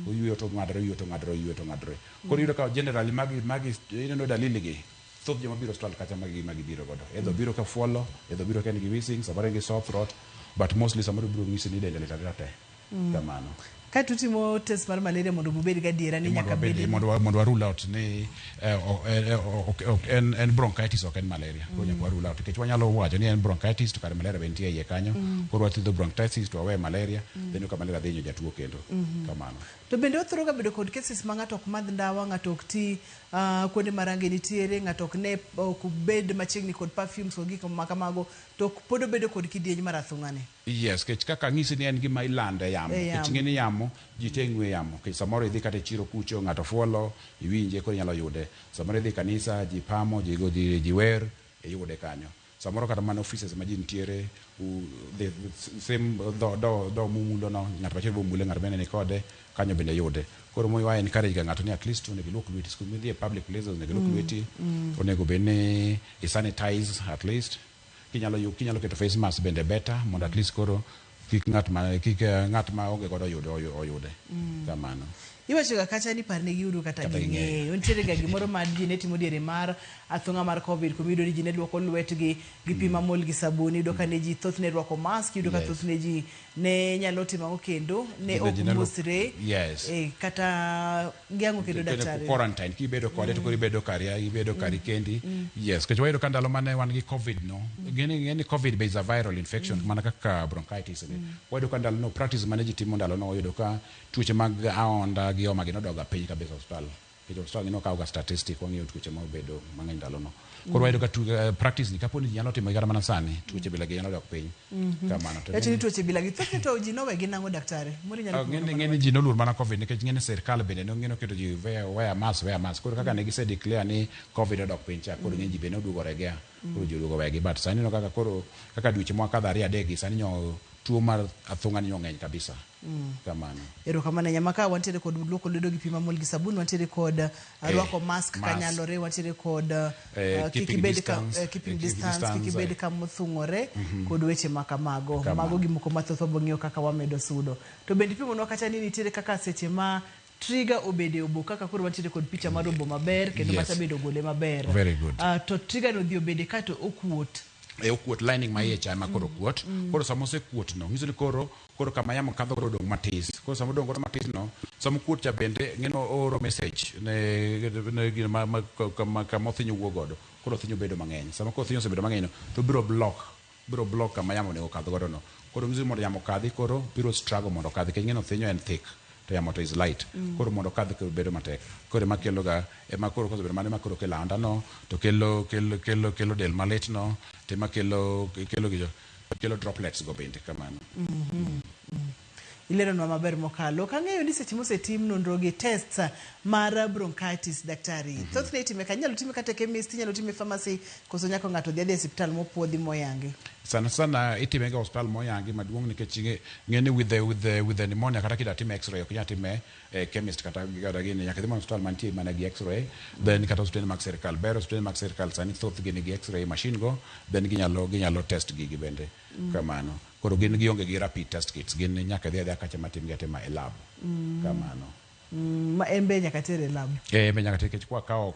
oyweyo to ng'adore oyweyo to ng'adore oyweyo to ng'adore koro iyudo ka generally magi magi ineno dalili gi thoth joma biro osiptal kacha magi gima gibiro godo either obiro ka fuolo either obiro ka en gi wheezing samoro en gi sore throat but mostly samoro ibiro ng'isi ni dende lit alita te kamano. Kaeto utimo test mar malaria mondo ubed gadiera ni mondo nyaka wabed bed mondo wa rule out ni en bronchitis ok en malaria koro nyaka wa rule out nikech wanyalo wacho ni en bronchitis to kare malaria be nitie e iye kanyo koro wathiedho bronchitis to wawe malaria then ka malaria dhi hinyo jatuo kendo kamano. To bende wathoro ga bedo kod cases ma ng'ato ok madh ndawa, ng'ato ok ti kuonde ma rangi nitiere, ng'ato ok ne ok bed machiegni kod perfumes kod gik ma kamago to pod obedo kod kidieny mar athung'a ni. Yes, kech kaka ang'isi ni en gima ilando e yamo. E Nikech yamo. ing'e ni yamo, ji te ng'we yamo. Nikech samoro idhi kata e chiro kucho, ng'ato fuolo, iwinje, koro inyalo yude. Samoro idhi e kanisa, ji pamo, ji, go, ji, ji wer, iyude kanyo. Samoro kata mana offices ma ji nitiere, the same dho mumulo no, ng'at machielo bomule, ng'at bende ni kode, kanyo bende yude. Koro moyo wa encourage ga ng'ato ni at least onego iluok lweti. Skul midhi e public places onego iluok lweti. Onego bed ni i sanitize at least. Kinyalo kinyalo keto face mask bende better mondo at least koro kik ng'at ma kik ng'at ma onge godo oyude oyude kamano. Iwacho ga kacha ni parnegi uru kata Kata ging'eyo. ging'eyo. Nitiere ga gimoro ma ji ne timo diere mar athung'a mar Covid kuma iyudo ni ji ne luoko lwetgi gi pi mamol gi sabuni, iyudo ka ne ji thothne rwako mask, iyudo ka thothne ji ne nyalo timo ang'o kendo ne Ji ok ne mosre. Kata giang'o kendo Kendo daktari. Quarantine kibedo kode to koro ibedo kari ibedo kari kendi. Yes, nikech wayudo ka ndalo mane wan gi Covid no, ng'eni Covid be is a viral infection mana kaka bronchitis ni. Wayudo ka ndalo no practice mane ji timo ndalo no wayudo ka tuoche mag aonda gi homa gi nodoga piny kabisa e osiptal. Nikech osiptal ng'eni okawo ga statistic wang'iyo tuoche ma obedo mang'eny ndalo no. Koro wayudo ka practice ni kapo ni ji nyalo timo kata mana sani, tuoche bila gi nyalo dok piny. Kamano. To Yacho ni tuoche bila gi thothne to ji nowe gi nang'o daktari? Moro inyalo pimo ng'eni mana ng'eni ji noluor mana Covid nikech ng'eni sirkal bende nong'eno keto ji wear mask wear mask. Koro kaka ne gise declare ni Covid odok piny cha, koro ng'eny ji bende noduogo regea. Koro ji oduogo wegi. But sani ineno kaka koro kaka dweche mwakadho ariyo adek gi sani nyo tuo mar athung'a ni ong'eny kabisa. Kamano. Erokamano ahinya. Maka wantiere kod luoko lwedo gi pi mamol gi sabun, wantiere kod rwako mask mask. Kanyalore, wantiere kod kik keeping ibed ka distance, keeping keeping distance, kik distance, ibed kamothung'ore kod weche ma kamago. Kamano. Mago gimoko mathoth wabiro ng'iyo kaka wamedo sudo. To bende ipimonwa kacha ni nitiere kaka seche ma trigger obede obo kaka koro wantiere kod picha mar obo maber kendo macha bende ogole maber. Very good. To trigger no dhi obede kato okuot. E okuot, lining ma iye cha ema koro kuot. Koro sama osekuot no, nyiso ni koro kama yamo kadho koro odong' matis. Koro sama odong' godo matis no, sama okuot cha bende ng'eno ooro message ne gino ma kama othinyo wuok godo. Koro othinyo bedo mang'eny. Sama koro othinyo osebedo mang'eny no, to biro block kama yamo onego kadh godo no. Koro nyiso ni mondo yamo okadhi, koro biro struggle mondo okadhi. Nikech ng'eno othinyo en thick to yamo to is light. Koro mondo okadhi koro bedo matek. Koro ema kelo ga, ema koro kosebedo mano ema koro kelo ahonda no, to kelo del malit no, to ema kelo droplets go bende kamano. Ileronwa maber mokalo. Kang'eyo ni seche mosetim nonro gi tests mar bronchitis, daktari, thothne itime ka inyalo time kata e chemist, inyalo time e pharmacy, koso nyaka ng'ato dhi adhiya e osiptal mopuodhi moyangi? Sana sana itime ga osiptal moyangi maduong' nikech ng'e ni with the pneumonia kata kida time x-ray ok inyal time chemist kata gini, nyaka idhi mana osiptal mantie mana gi x-ray, then kata osiptende mag sirkal ber. Osiptende mag sirkal sani thothgi nigi x-ray machine go, then ginyalo test gigi bende kamano. Koro gin gionge gi rapid test kits, gin nyaka idhi adhiya kacha matimgi atima e lab kamano. Ma en be nyaka tere e lab. Eh, be nyaka nikech kwakawo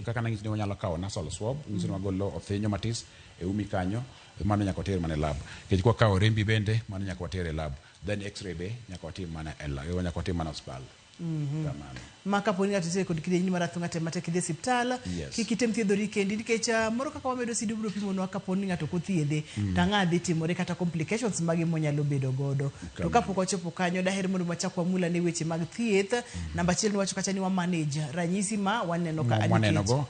kaka nang'isi ni wanyalo kawo nasal swab, nyiso ni wagolo othinyo matis e umi kanyo, mano nyaka water mana e lab. Nikech kwakawo rembi bende, mano nyaka water e lab. Then x-ray be nyaka watim mana e lab, nyaka watim mana osiptal. Kamano. Ma kapo ni ng'ato nitie kod kidieny mar athung'a, tem matek idhi e osiptal. Kik item thiedhori kendi nikech moro kaka wamedo sidi biro pimonwa kapo ni ng'ato ok othiedhe to ang'a dhi timore kata complications mage monyalo bedo godo. To kapok wachopo kanyo, daher mondo wachak wamul ane weche mag thieth. Namba achiel niwacho kacha ni wa manage ranyisi ma waneno ka Mwaneno go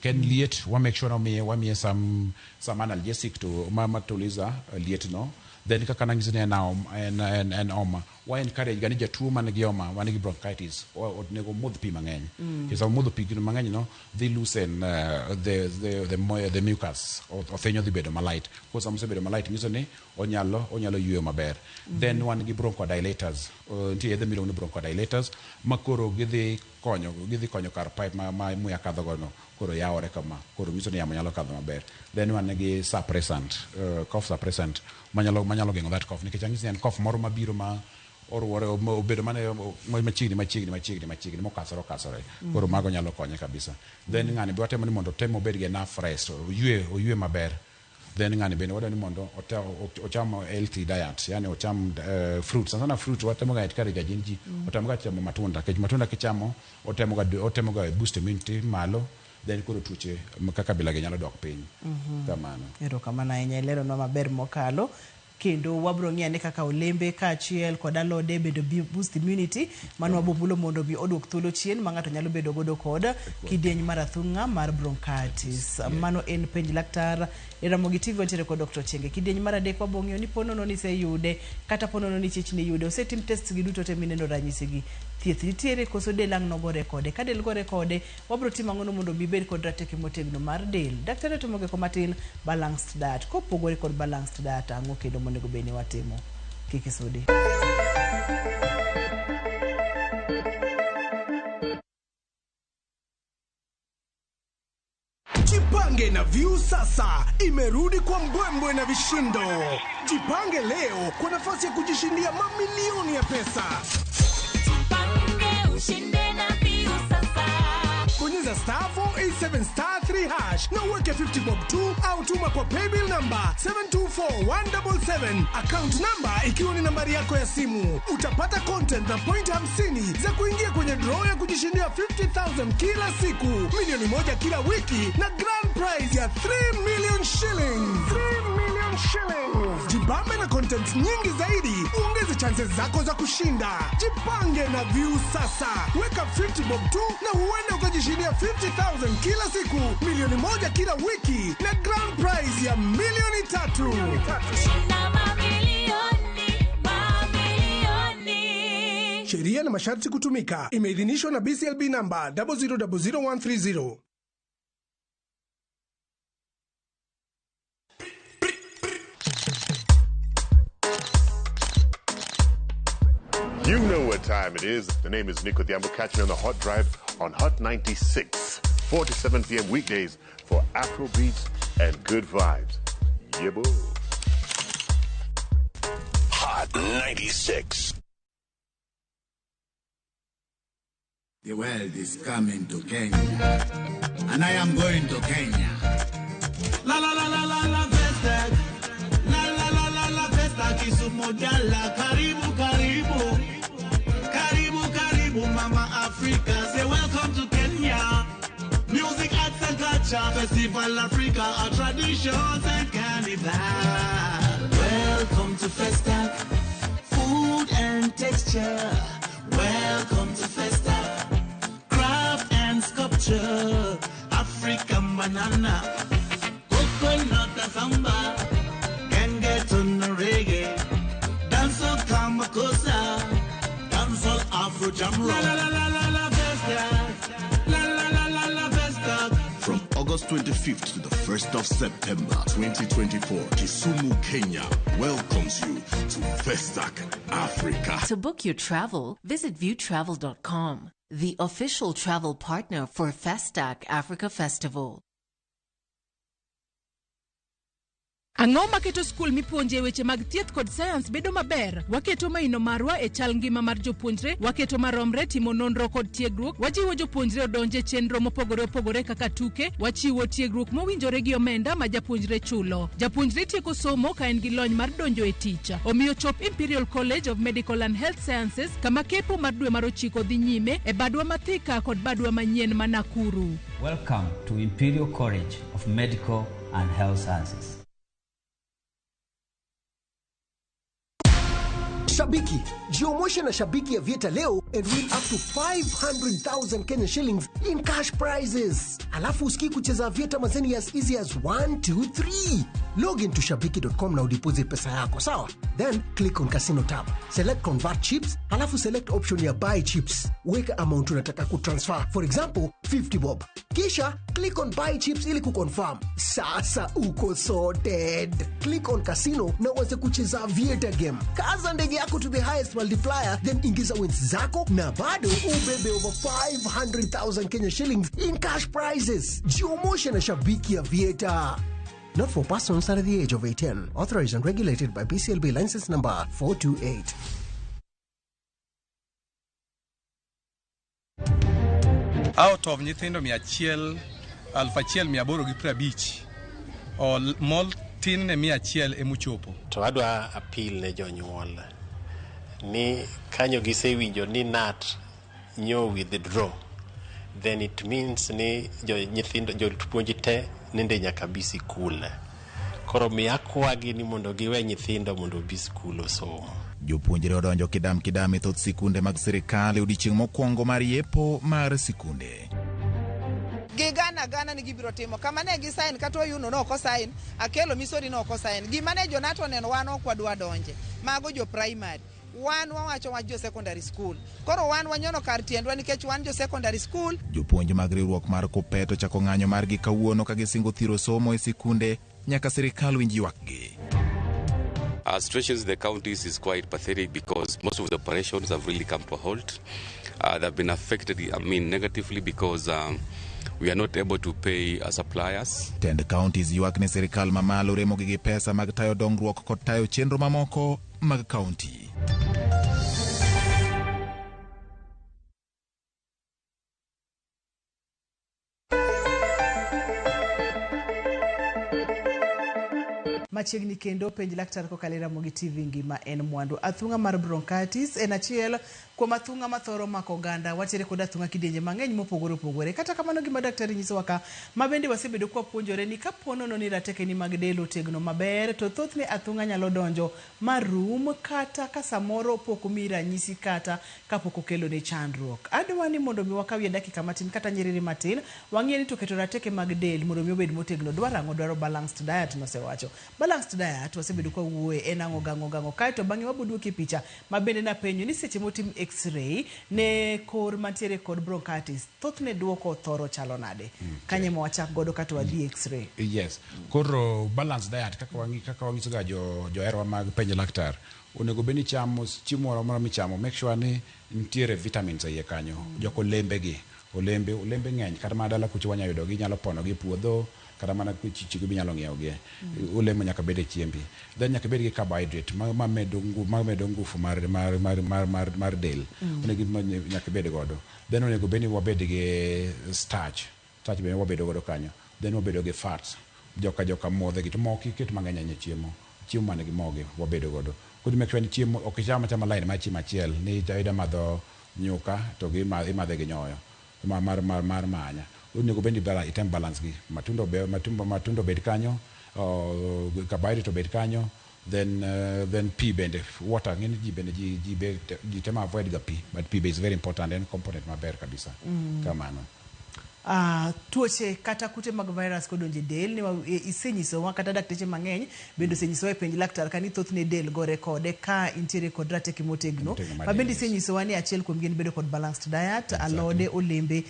ka en liet, wa make sure ni wamiye some analgesic to ma tuliza liet no. Then kaka nang'isi ni en homa, wa encourage ga ni jatuo man gi homa, man gi bronchitis, onego omodh pi mang'eny. Nikech sama omodho pi mang'eny no dhi loosen the mucus, othinyo dhi bedo malight. Koro sama osebedo malight nyiso ni onyalo yueyo maber. Then wan gi bronchodilators. Nitie yedhe miluongo ni bronchodilators ma koro gidhi konyo kar pipe ma muya kadho go no, koro yawore kama, koro nyiso ni yamo nyalo kadho maber. Then wan gi suppressant, cough suppressant manyalo geng'o that cough, nikech ang'isi ni en cough moro mabiro ma oruwore obedo mana machiegni machiegni machiegni machiegni mokasore okasore. Koro mago nyalo konye kabisa. Then ng'ani be watemo ni mondo otem obed gi enough rest, oyue maber. Then ng'ani bende wadwa ni mondo ocham healthy diet, yani ocham fruit sana sana. Fruit watemo ga encourage ga ji otemo ga chamo matunda, nikech matunda kichamo otemo ga boost immunity malo, then koro tuoche kaka bilagi nyalo dok piny kamano. Erokamano ahinya, ileronwa maber mokalo. Kendo wabro ng'iyo ane kaka olembe kaachiel kod alode bende boost immunity. Mano wabomulo mondo mi oduok thuolo chien ma ng'ato nyalo bedo godo kod kidieny mar athung'a mar bronchitis. Mano en Penj Laktar e Ramogi TV. Wantiere kod Dr. Chenge. Kidieny mar adek wabo ng'iyo ni ponono ni iseyude kata ponono ni chich ni yude, osetim test gi duto te mineno ranyisi gi, thieth nitiere koso del ang' nogore kode? Ka del gore kode, wabro timo ang'ono mondo mi ibed kod rateke motegno mar del? Daktari otimo geko matin balanced diet. Kopogore kod balanced diet, ang'o kendo monego bed ni watimo? Kik isudi. Jipange na Viusasa imerudi kwa mbwembwe na vishindo. Jipange leo kwa nafasi ya kujishindia mamilioni ya pesa. Jipange ushinde na Viusasa. Bonyeza *487*3# na uweke 50 bob tu au tuma kwa paybill number 724177, account number ikiwa ni nambari yako ya simu. Utapata content na point 50 za kuingia kwenye draw ya kujishindia 50,000 kila siku, 1 milioni kila wiki na grand prize ya 3 million shillings. 3 million shillings. Jibambe na content nyingi zaidi, uongeze chances zako za kushinda. Jipange na Viusasa, weka 50 bob tu na huenda ukajishindia 50,000 kila siku, 1 milioni kila wiki na grand prize ya 3 milioni. Shinda mamilioni, mamilioni. Sheria na masharti kutumika. Imeidhinishwa na BCLB namba 0000130. You know what time it is. The name is Nico Diambo. Catch me on the Hot Drive on Hot 96, 4 to 7 p.m. weekdays for Afro beats and good vibes. Yebo. Hot 96. The world is coming to Kenya, and I am going to Kenya. La la la la la la Festac. La la la la la Festac Kisumu Dala. Karibu karibu. Karibu karibu Mama Africa. Say welcome to Kenya. Music, arts and culture, Festival Africa, our traditions and carnival. Welcome to Festac. Food and texture. Welcome to Festac. Craft and sculpture. African banana. Coconut and samba. Can get on the reggae. Dancehall Kamakosa. Dancehall Afro Jam Rock. La la la la la la Festac. La la la la la Festac. From August 25th to the 1st of September 2024, Kisumu, Kenya welcomes you to Festac Africa. To book your travel, visit viewtravel.com, the official travel partner for Festac Africa Festival. Ang'o maketo skul mipuonje weche mag thieth kod sayans bedo maber? Waketo maino marwa e chal ngima mar jopuonjre, waketo maromre timo nonro kod tiegruok, wajiwo jopuonjre odonje chenro mopogore opogore kaka tuke, wachiwo tiegruok mowinjore gi omenda ma japuonjre chulo. Japuonjre tieko somo ka en gi lony mar donjo e tich. Omiyo chop Imperial College of Medical and Health Sciences kama kepo mar dwe mar ochiko dhi nyime e badwa ma Thika kod badwa manyien ma Nakuru. Welcome to Imperial College of Medical and Health Sciences. Shabiki, jiomoshe na Shabiki ya Vieta leo and win up to 500,000 Kenya shillings in cash prizes. Alafu usikii kucheza Vieta mazeni as easy as 1, 2, 3. Log into shabiki.com na udeposit pesa yako, sawa? Then click on casino tab. Select convert chips, alafu select option ya buy chips. Weka amount unataka kutransfer, for example 50 bob. Kisha click on buy chips ili kuconfirm. Sasa uko sorted. Click on casino na uanze kucheza Aviator game. Kaza ndege yako to the highest multiplier, then ingiza wins zako na bado ubebe over 500,000 Kenya shillings in cash prizes. Jiomoshe na Shabiki Aviator. Not for persons under the age of 18. Authorized and regulated by BCLB license number 428. Out of nyithindo 1,850 mol tin ne 100 emochopo. To adwa appeal ne jonyuol ni kanyo gisewinjo ni KNUT nyo withdraw, then it means ni jo nyithindo jopuonj te nende nyaka bi sikul. Koro mi akwagi ni mondo giwe nyithindo mondo obi sikul osom. Jopuonjre odonjo kidam kidam e thoth sikunde mag sirikal e odiechieng' mokwongo mar yepo mar sikunde. Gigana gana ni gibiro timo kama ne gi sign kata oyuno no ok sign akelo misori no ok sign gima ne jonato oneno wan ok wadwa donje mago jo primary wan wawacho wach jo secondary school koro wan wanyono kar tiendwa nikech wan jo secondary school. Jopuonj mag riwruok mar KUPPET ochako ng'anyo margi kawuono ka gisingo thiro somo e sikunde nyaka sirikal winj ywakgi. Our situation in the counties is quite pathetic because most of the operations have really come to a halt. They've been affected, I mean, negatively because we are not able to pay our suppliers. Tend counties ywak ne sirikal mamalo remogi gi pesa mag tayo dongruok kod tayo chenro mamoko mag county. Machiegni kendo penj laktar kokalo e Ramogi TV ngima en mwandu. Athung'a mar bronchitis en achiel kuom athung'a mathoro mako oganda. Watiere kod athung'a kidienje mang'eny mopogore opogore. Kata kamano gima daktari nyisowa ka ma bende wasebedo kwapuonjore ni kapo nono ni ratekeni mag del otegno maber to thothne athung'a nyalo donjo marum kata ka samoro pok omiyi ranyisi kata kapok okelo ne chandruok. Adwa ni mondo mi wakawie dakika matin kata nyiriri matin wang'e ni to keto rateke mag del mondo mi obed motegno dwaro ang'o? Dwaro balanced diet nosewacho. Balanced diet wasebedo kwa wuoye en ang'o gang'o gang'o kaeto bang'e waboduoki picha ma bende napenjo ni seche motim x-ray ne kor mantiere kod bronchitis thothne duoko thoro chalo nade? Kanye ma wachak godo kato wadhi x-ray. Yes. Koro balanced diet kaka wang'iso ga jo joherwa mag penj laktar. Onego bed ni ichamo chiemo moro amora michamo, make sure ni nitiere vitamins e iye kanyo. Jok olembe gi, olembe, olembe ng'eny kata mana dala kucho wanya yudo gi, inyalo pono gi e puodho, kata mana chichgo be inyalo ng'iewo gi. Olemo nyaka bed e chiembi. Then nyaka ibed gi carbohydrate ma, ma medo ngu, ma medo ngufu mar, mar, mar, mar, mar, mar del. Onego nyaka ibed godo. Then onego bed ni wabed gi starch. Starch bende wabedo godo kanyo. Then wabedo gi fats. Joka joka modhe gi to mo ok iket mang'eny ahinya e chiemo. Chiemo man gi mo gi wabedo godo. Koro i make sure ni chiemo ok icham achama line mar chiemo achiel ni ida madho nyuka to gi imadhe gi nyoyo mar mar mar mar manya. Onego bed ni item balance gi. Matunda obe matumbo matunda obed kanyo, carbohydrate obed kanyo, then then pi bende water ng'eni ji bende ji ji be ji temo avoid ga pi but pi be is very important en component maber kabisa. Kamano. Tuoche kata kute mag virus kodonjo e del ne wa- e- isenyisowa kata dakteche mang'eny bende osenyisowa e penj laktar ka ni thothne del gore kode ka intiere kod rateke motegno Motegno mar ma bende del, yes. isenyisowa ni achiel kuom gi en bedo kod balanced diet alode olembe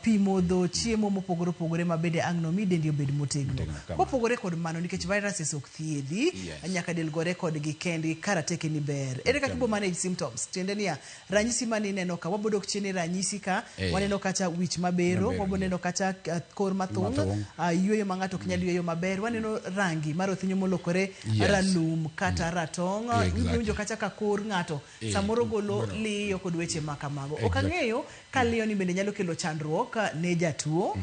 pi modho chiemo mopogore opogore ma bende ang' nomi dendi obed motegno Motegno, kamano. kopogore kod mano nikech viruses ok thiedhi Yes. nyaka del gore kodgi kendgi ka rateke ni ber ere kaka ibo manage symptoms tiende niya Ranyisi mane ineno ka? Wabo dok chien e ranyisi ka. Eh. Waneno kacha wich mabero, Mabero, wabo neno kacha kor mathung', Mathung'. yueyo ma ng'ato ok nyal yueyo maber. Waneno rangi mar othinyo molokore Yes. ralum kata ratong'. Yeah, exactly. Ibiro winjo kacha ka kor ng'ato Eh, samoro golo golo. liyo kod weche ma kamago. Ok Exactly. ang'eyo ka liyo ni bende nyalo kelo chandruok ne jatuo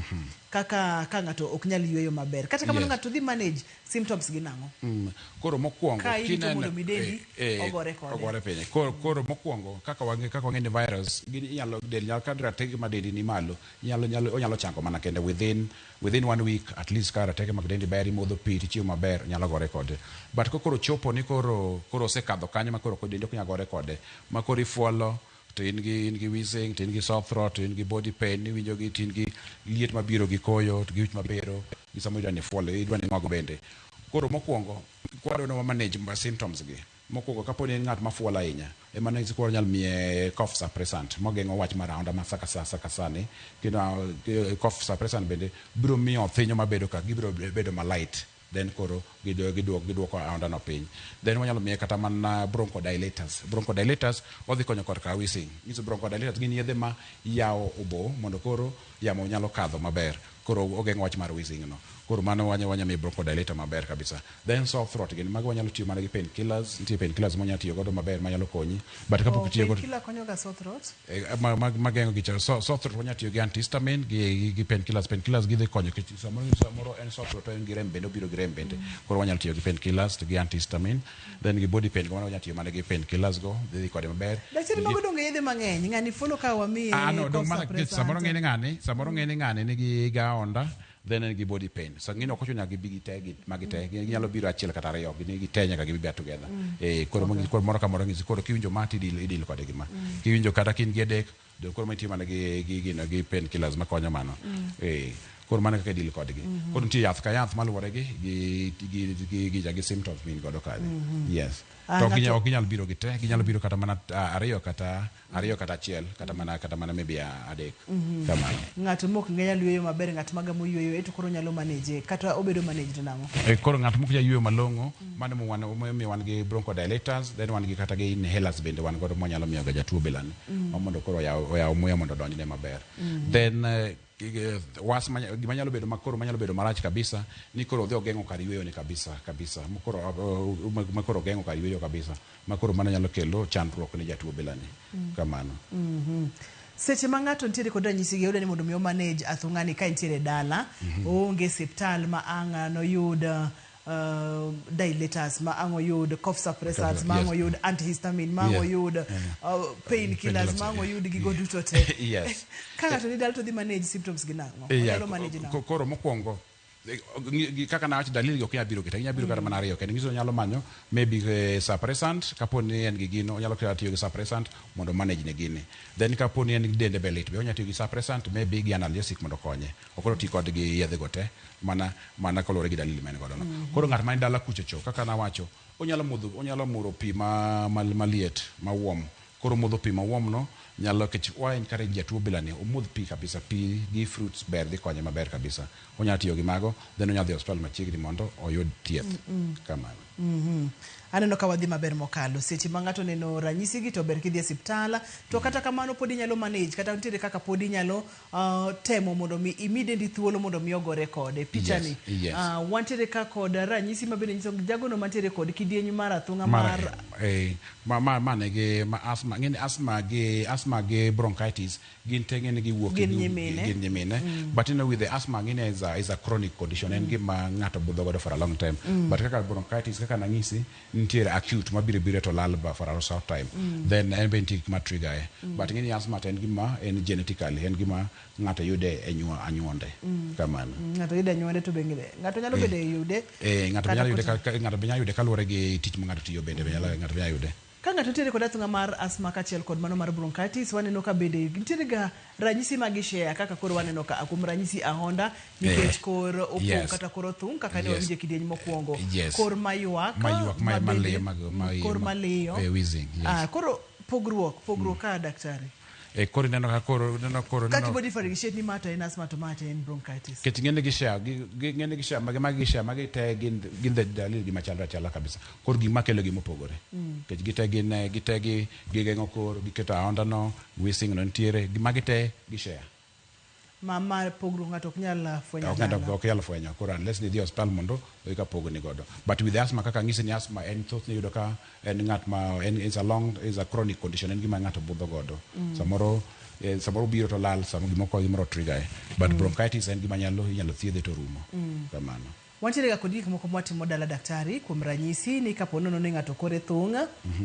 kaka ka ng'ato ok nyal yueyo maber. Kata kamano Yes. ng'ato dhi manage symptoms gi nang'o? Koro mokwongo Ka irito kineno- mondo mi dendi ogore kode. ogore piny. Koro, koro mokwongo kaka wang'e kaka wang'e ni virus gin inyalo del nyalo ka rateke ma dendi ni malo inyalo nyalo onyalo chango mana kende within within one week at least ka rateke mag dendi ber imodho pi tichiemo maber nyalo gore kode. But ka koro chopo ni koro koro osekadho kanyo ma koro dendi ok nyal gore kode ma koro ifuolo to in gi in gi wheezing to in gi sore throat to in gi body pain iwinjo gi to in gi liet mabiro gi koyo to gi wich mabero gi samoro idwa ni ifuol idwa ni ing'og bende. Koro mokwongo kwadwa ni wa manage ma symptoms gi mokwongo kapo ni en ng'at mafuolo ahinya ema ne koro nyalo miye cough suppressant mogeng'o wach mar aonda ma sa ka sa sa ka sa ni kendo cough suppressant bende biro miyo othinyo mabedo ka gibiro bedo ma light then koro giduoko giduoko aonda no piny. Then wanyalo miye kata mana bronchodilators. Bronchodilators odhi konyo korka wheezing. Nyiso bronchodilators gin yedhe ma yawo obo mondo koro yamo nyalo kadho maber. Koro ogeng'o wach mar wheezing no. Koro mano wanya wanya miye bronchodilator maber kabisa. Then sore throat gin mago wanyalo tiyo mana gi painkillers. Nitie painkillers mwanyalo tiyo godo maber manyalo konyi. But kapok Oh, itiyo godo painkiller konyo ga sore throat? Ma, ma, mageng'o gicha so, sore throat wanyalo tiyo gi antihistamine gi, gi, gi painkillers. Painkillers gidhi konyo nikech samoro samoro en sore throat to en gi rem bende obiro gi rem bende. Koro wanyalo tiyo gi painkillers to gi antihistamine. Then gi body pain go mano wanyalo tiyo mana gi painkillers go dhi kode maber. Daktari mago donge yedhe mang'eny. Ng'ani fuolo ka wamiye Ah, no, cough dong mana nikech samoro suppressant. ng'e ni ng'ani, samoro ng'e ni ng'ani nigi gaonda, then en gi body pain. So ng'eni ok ochuno nyaka gibi gite gi magi te, ginyalo biro achiel kata ariyo, gin gite nyaka gibi together. Eh, koro koro moro ka moro ng'isi koro kiwinjo ma to idil idil kode gi ma. Kiwinjo kata ka in gi headache, do koro ma itiyo mana gi gi gino gi painkillers makonyo mano. Eh, koro mano e kaka idil kodgi. Koro nitie yath ka yath maluwore gi gi gi gi gi, gi symptoms min godo kanyo. Yes. Ah, To ok ng'ato- ginyal, ok ginyal biro gi te, ginyalo biro kata mana ariyo kata ariyo kata achiel kata mana kata mana maybe adek. Kamano. Ng'at mok nyal yueyo maber, ng'at magamo yueyo eto koro nyalo manage kata obedo managed nang'o? E, koro ng'at mok nyal yueyo malong'o, mano emo wan emomiyo wan gi bronchodilators, then wan gi kata gi inhalers bende wan godo mwanyalo miyo ga jatuo bilani. Ma mondo koro oyaw oyaw muya mondo odonjne maber. Then was gima nyalo bedo makoro manyalo bedo marach kabisa ni koro odhi ogeng'o kar yueyo ni kabisa kabisa makoro makoro ogeng'o kar yueyo kabisa makoro mano nyalo kelo chandruok ne jatuo bilani. Kamano. Seche ma ng'ato nitiere kod ranyisi gi yudo ni mondo mi o manage athung'ani ka entiere dala, oonge osiptal ma ang' noyud dilators ma ang' oyud cough suppressors ma ang' oyud antihistamine ma ang' oyud painkillers ma ang' oyud gigo duto te. Yes. Ka ng'ato ni dala to dhi manage symptoms gi nang'o? Yeah, Onyalo manage nang'o? Koro mokwongo kaka nawacho dalili gi ok nyal biro kete ginyalo biro kata mana ariyo kende nyiso ni onyalo manyo maybe suppressant kapo ni en gi gino onyalo kata tiyo gi suppressant mondo manage ne gini then kapo ni en gi dende be lit be onyalo tiyo gi suppressant maybe gi analgesic mondo okonye ok oti kod gi yedhe go te mana mana kaluwore gi dalili ma en godo no koro ng'at man dala kucho cho kaka nawacho onyalo modho onyalo muro pi ma maliet ma warm koro modho pi ma warm no nyalo kech wa encourage jatuo bila ni omodh pi kabisa pi gi fruits ber dhi konye maber kabisa onyalo tiyo gi mago then onyalo dhi osiptal machiegni mondo oyud thieth kamano. Aneno ka wadhi maber mokalo. Seche ma ng'ato oneno ranyisi gi to ber kidhi e siptal. To kata kamano pod inyalo manage kata nitiere kaka pod inyalo temo mondo mi imi dendi thuolo mondo mi ogore kode. Picha ni wantiere ka kod ranyisi ma bende nyiso jagono mantiere kod kidieny mar athung'a mar ma nigi ma asthma, ng'eni asthma gi bronchitis gin te ng'eni giwuok Gin nyimine. Gin nyimine. But you know, with the asthma, ng'eni is a chronic condition, en gima ng'ato budho godo for a long time. But kaka bronchitis, kaka nang'isi, nitiere acute mabiro biro to lal ba for a short time. Then en be nitie gik ma trigger e. But ng'eni asthma to en gima en genetically, en gima ng'ato yude e anyuonde. Kamano. Ng'ato yude anyuonde to be ng'ato nyalo bedo yude. Ng'ato be Kata nyalo yude koso- ng'ato be nyalo yude kaluwore gi tich ma ng'ato tiyo bende be ng'ato be nyalo yude. Ka ng'ato nitiere kod athung'a mar asthma kaachiel kod mano mar bronchitis, waneno ka bende nitiere ga ranyisi ma gishare kaka koro waneno ka kuom ranyisi ahonda nikech kor opong' kata kor othung' kaka ne wawinjo e kidieny mokwongo. Kor maywak Maywak, ma bende- maliyo, kor maliyo. Wheezing, yes. Ah, koro pogruok ka daktari. Koro ineno ka koro ineno koro Kaka ineno ibo differentiate ni ma to en asthma to ma to en bronchitis. Nikech ng'eny gi share ng'eny gi share magi gi share magi te gin the dalili gima chalre achala kabisa. Koro gima kelo gi mopogore. Nikech gite gin gite gi gigeng'o kor, giketo ahonda no, wheezing no nitiere, magi te gi share. Ma pogruok ng'ato ok nyal fwenyo Ok ng'ato dala. Ok nyal fwenyo koro unless ni idhi e osiptal mondo eka pogni godo. But with the asthma, kaka ang'isi ni asthma en thothne iyudo ka en ng'at ma en is a long is a chronic condition, en gima ng'ato budho godo. Samoro biro to lal, samoro gimoko gimoro trigger e. But bronchitis en gima nyalo inyalo thiedhe to rumo. Kamano. Wantiere ga kod gik moko mwatimo dala daktari, kuom ranyisi ni kapo nono ni ng'ato kore thung'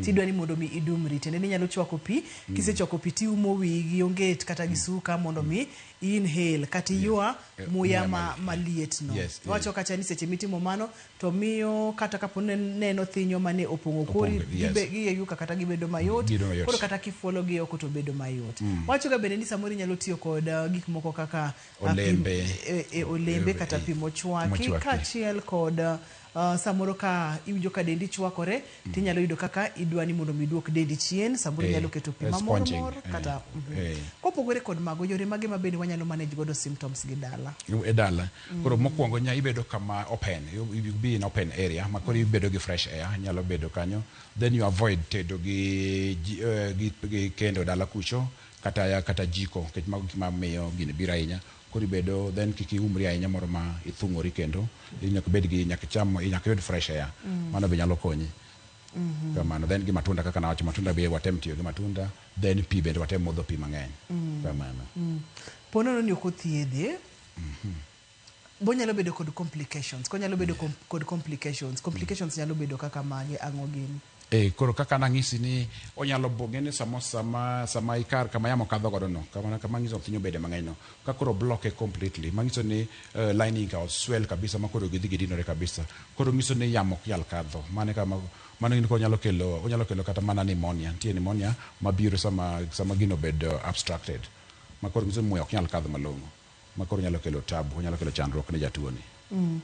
tidwa ni mondo mi idumri, tiende ni inyalo chwako pi, kisechwako pi tiumo wiyi gi onget kata gi suka mondo mi inhale kata iywa muya muya maliet no. Yes. Wacho kacha ni seche mitimo mano to miyo kata kapo ni neno thinyo mane opong'o kori Opong'o, yes. giyeyuka kata gibedo mayot. Gibedo mayot. Koro kata kifuolo gi oko to bedo mayot. Wacho ga bende ni samoro inyalo tiyo kod gik moko kaka Olembe. Olembe kata pi mochwaki mochwaki. Kaachiel kod samoro ka iwinjo ka dendi chwakore tinyalo yudo kaka idwa ni mondo mi iduok dendi chien, samoro inyalo keto pi mamor sponging, mor kata Kopogore kod mago, yore mage ma bende wanyalo manage godo symptoms gi dala? E dala koro mokwongo nya ibedo kama open, you be in open area ma koro ibedo gi fresh air nyalo bedo kanyo. Then you avoid tedo gi kendo dala kucho kata jiko, nikech mago gik mamiyo gini biro ahinya. Koro ibedo then kik iumri ahinya moro ma ithung'ori, kendo nyaka ibed gi nyaka icham, nyaka iyud fresh air. Mano be nyalo konyi. Kamano. Then gi matunda, kaka nawacho, matunda be watem tiyo gi matunda. Then pi bende watem modho pi mang'eny. Kamano. Po nono ni ok othiedhe, bonyalo bedo kod complications, konyalo bedo kod complications nyalo bedo kaka mage, ang'o gini? Koro kaka nang'isi ni onyalo ng'e ni samo sama ikar kama yamo kadho godo no, kama ng'iso thinyo bede mang'eny no, ka koro block e completely, manyiso ni lining ka oswell kabisa ma koro gidhi gidinore kabisa, koro nyiso ni yamo ok nyal kadho. Mano e kama mano gin koro onyalo kelo kata mana pneumonia. Nitie pneumonia mabiro sama gino obedo obstructed, ma koro nyiso ni muya ok nyal kadho malong'o, ma koro nyalo kelo tabu, onyalo kelo chandruok ne jatuo ni.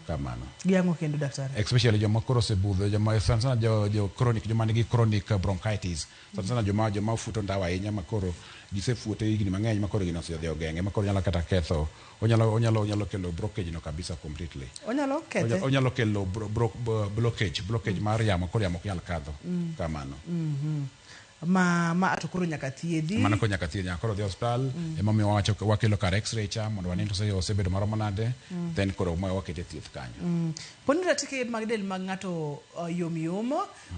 Kamano. Gi ang'o kendo, daktari? Especially joma koro osebudho, joma sana sana jo chronic, joma nigi chronic bronchitis sana sana, joma futo ndawa ahinya, ma koro gisefuote higni mang'eny, ma koro gino osedhi ogeng'e, ma koro nyalo kata ketho, onyalo kelo blockage no kabisa completely. Onyalo kethe. Onyalo kelo blockage mar yamo, koro yamo ok nyal kadho. Kamano. Ma to koro nyaka thiedhi. Mano koro nyaka thiedh, nyaka koro dhi osiptal. Emomiyo wawacho wakelo kar x-ray cha mondo wane to osebedo maromo nade. Then koro ma wakete thieth kanyo. Poni ratike mag del mag ng'ato yom yom,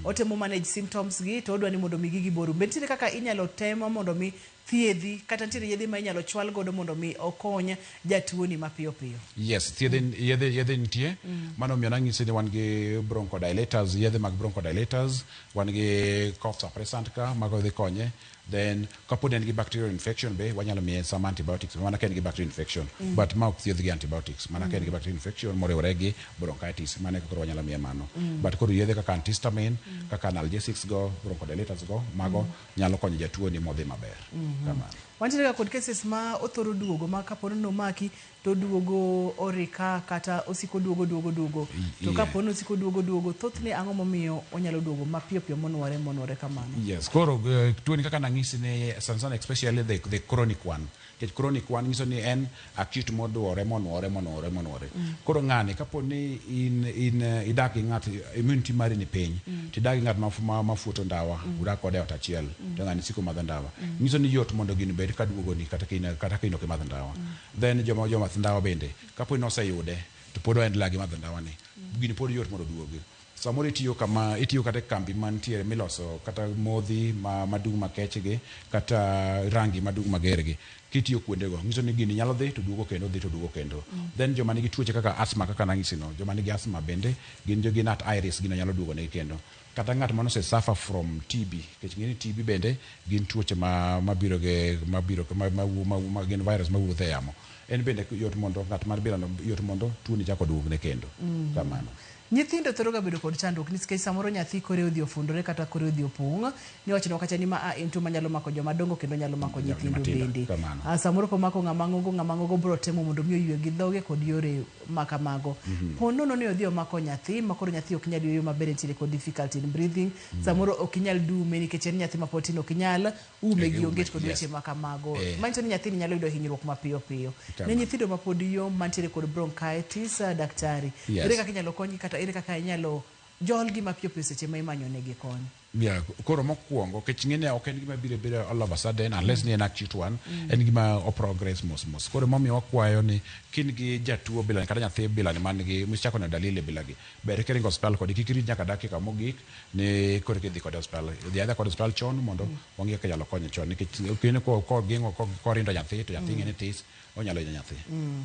otemo manage symptoms gi to odwa ni mondo mi gigi borum, be nitiere kaka inyalo temo mondo mi thiedhi, kata nitiere yedhe ma inyalo chwal godo mondo mi okony jatuo ni mapiyo piyo? Yes, thiedhe, yedhe nitie. Mano omiyo nang'isi ni wan gi bronchodilators, yedhe mag bronchodilators, wan gi cough suppressant ka mago dhi konye. Then kapod en gi bacterial infection be wanyalo miye some antibiotics, mana ka en gi bacterial infection. But ma ok thiedh gi antibiotics, mana ka en gi bacterial infection moriwore gi bronchitis, mano eka koro wanyalo miye mano. But koro yedhe kaka antihistamine, kaka analgesics go, bronchodilators go, mago nyalo konyo jatuo ni modhi maber. Kamano. Wantiere ga kod cases ma othoro duogo ma kapo ni nomaki to oduogo orika kata osiko duogo duogo duogo. To kapo ni osiko duogo duogo, thothne ang'o momiyo onyalo duogo mapiyo piyo monuore monuore kamano? Yes, koro tuoni kaka nang'isi ni sana sana especially the chronic one. Nikech chronic one nyiso ni en acute moduore monuore monuore monuore. Koro ng'ani kapo ni in idak gi ng'at immunity mari ni piny, tidak gi ng'at mafuoto ndawa, udak kode e ot achiel, to ng'ani siko madho ndawa. Nyiso ni yot mondo gini bed kaduogoni kata ka in ok imadh ndawa. Then joma jomath ndawa bende, kapo ni noseyude to pod oendelea gi madho ndawa ni, gini pod yot mondo oduogi. Samoro itiyo kama itiyo kata e kambi mantiere miloso kata modhi madung' makech gi kata rangi madung' mager gi. Kitiyo kuondego, nyiso ni gini nyalo dhi to duogo kendo, dhi to duogo kendo. Then joma nigi tuoche kaka asthma kaka nang'isi no, joma nigi asthma bende gin at high risk, gino nyalo duogo negi kendo. Kata ng'at manose suffer from TB, nikech ng'e ni TB bende gin tuoche ma mabiro gi mabiro ma, ma, ma, ma, gin virus mawuotho e yamo. En bende yot mondo ng'at mar bilano yot mondo tuoni chak oduogne kendo. Kamano. Nyithindo thoro ga bedo kod chandruok nikech samoro nyathi kore odhi ofundore kata kore odhi opong', niwachonwa kacha ni ma a en tuo manyalo mako joma dongo kendo nyalo mako nyithindo matindo, bende. Kamano. Samoro komako ng'ama ng'ongo, ng'ama ng'ongo biro temo mondo mi oywe gi dhoge kod yore makamago. Po nono ni odhi omako nyathi ma koro nyathi ok nyal yueyo maber, entiere kod difficulty in breathing, samoro ok inyal dume nikech en nyathi mapod tin, ok inyal ume gi onget kod weche makamago. Manyiso ni nyathini nyalo yudo hinyruok mapiyo piyo. Ne nyithindo mapod yom mantiere kod bronchitis, daktari, ere kaka inyalo konygi kata ere kaka inyalo jolgi mapiyo piyo seche ma imanyo negi kony? Yeah, koro mokwongo kech ng'eni ok en gima biro biro all of a sudden unless ni en acute one, en gima o progress mos mos. Koro momiyo wakwayo ni kin gi jatuo bilani kata nyathi bilani man gi michako neno dalili bilagi, ber kiringo osiptal kode, kik irit nyaka dakika mogik ni koro kidhi kode osiptal. Dhi adhiya kode osiptal chon mondo wang'i kaka inyalo konye chon nikech kine kogeng'o korindo nyathi to nyathi ng'e ni this onyalo hinyo nyathi.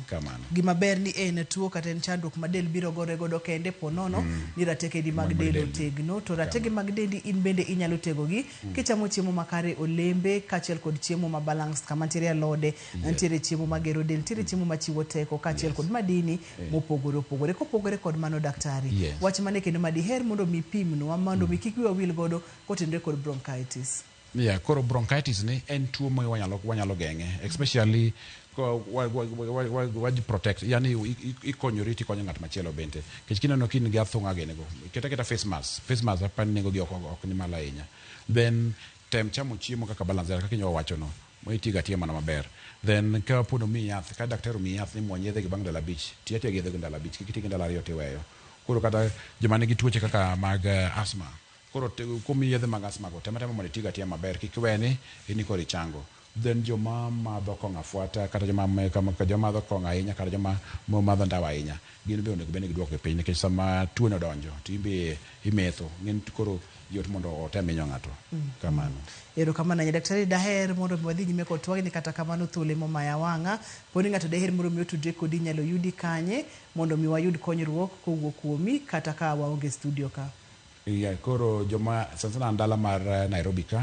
Kamano. Gima ber ni en tuo kata en chandruok ma del biro gore godo kende po nono ni ratekegi mag del otegno, to rateke mag dendi in bende inyalo tegogi kichamo chiemo makare, olembe kaachiel kod chiemo ma balanced, kama nitiere alode, nitiere chiemo magero del, nitiere chiemo machiwo teko kaachiel kod madini mopogore opogore. Kopogore kod mano, daktari, wach mane kendo madiher mondo mi pimnwa mondo mi kik wiwa wil godo kotenore kod bronchitis? Yeah, koro bronchitis ni en tuo ma wanyalo geng'e, especially ko wa protect, yani ikonyori tikonyo ng'at machielo bende. Nikech kineno ka in gi athung'a gini go, keta keta face mask, face mask apani nengo gi ok ni malo ahinya. Then tem chamo chiemo kaka balance diet kaka inyalo wacho no, itigo atiya mana maber. Then ka po nomiyi yath, ka daktari omiyi yath ni muony yedhe gi bang' ndalo 5, ti atiya gi yedhe go ndalo 5, kik iti gi ndalo 2 tiweyo. Koro kata joma nigi tuoche kaka mag asthma, koro komiyi yedhe mag asthma go, tem atema mondo itigo atiya maber, kik iwe ni in koro ichango. Then joma madho kong'o afuata kata joma madho kong'o ahinya kata joma madho ndawa ahinya, gin be onego bed ni giduoko piny nikech sama tuo ni odonjo to in be imetho, ng'eni koro yot mondo otem hinyo ng'ato. Kamano. Erokamano ahinya daktari, daher mondo mi wadhi nyime kod twagni, kata kamano thuolo emomaya wang'a. Poni ng'ato daher mondo mi otudre kodi, inyalo yudi kanye mondo mi wayud konyruok kowuok kuomi kata ka waonge studio ka? Yeah, koro joma sana sana an dala mar Nairobi ka,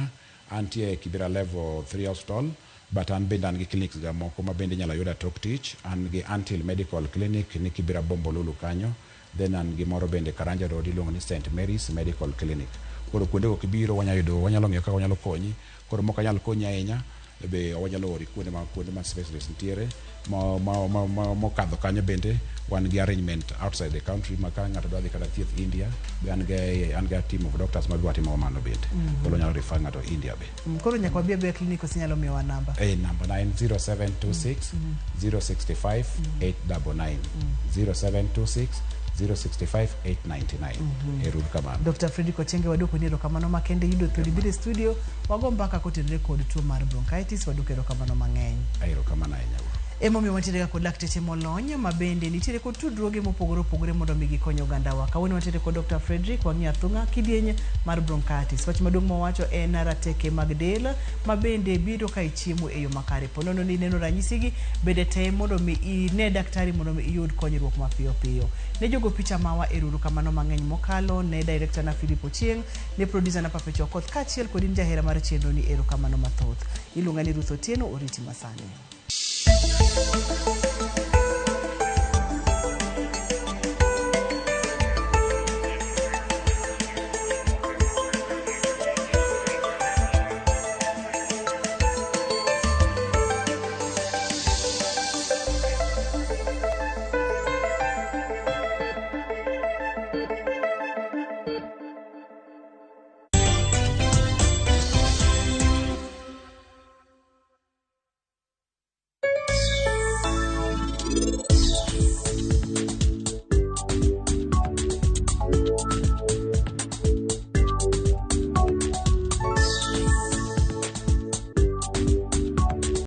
antie Kibera Level 3 Hospital, but an bende an gi clinics ga moko ma bende inyalo yuda tok tich. An gi Antil Medical Clinic ni Kibera Bombolulu kanyo, then an gi moro bende Karanja Road iluongo ni St Mary's Medical Clinic. Koro kuondego kibiro wanyalo yudo, wanyalo ng'iyo kaka wanyalo konyi. Koro mok anyal konyi ahinya, be wanyalo ori kuonde ma specialist nitiere. Mokadho kanyo bende wan gi arrangement outside the country ma ka ng'ato dwa dhi kata thieth India, be an gi a team of doctors ma be watimo mano bende. Koro nyalo refer ng'ato India be. Koro nyaka wabi abiya clinic koso inyalo miyowa namba? Namba na en 0726 065 899, 0726 065 899. Ero uru kamano. Dr. Fredrick Ochenge, waduoko ni erokamano makende yudo thuolo ibiro e studio wago mbaka kotenore kod tuo mar bronchitis. Waduoko erokamano mang'eny. Erokamano ahinya. Emomiyo wantiere ga kod lakteche molony ma bende nitiere kod tudruoge mopogore opogore mondo mi gikony ogandawa. Kawuono wantiere kod Dr. Fredrick wang'iyo athung'a kidieny mar bronchitis. Wach maduong' mowacho en rateke mag del ma bende biro ka ichiemo e yo makare. Po nono ni ineno ranyisigi, bende tem mondo mi ine daktari mondo mi iyud konyruok mapiyo piyo. Ne jogo picha mawa, ero uru kamano mang'eny mokalo, ne director na Philip Ochieng', ne producer na Papecho Okoth, kaachiel kod in jahera mar chenro ni erokamano mathoth. Iluonga ni Ruth Otieno, oriti masani.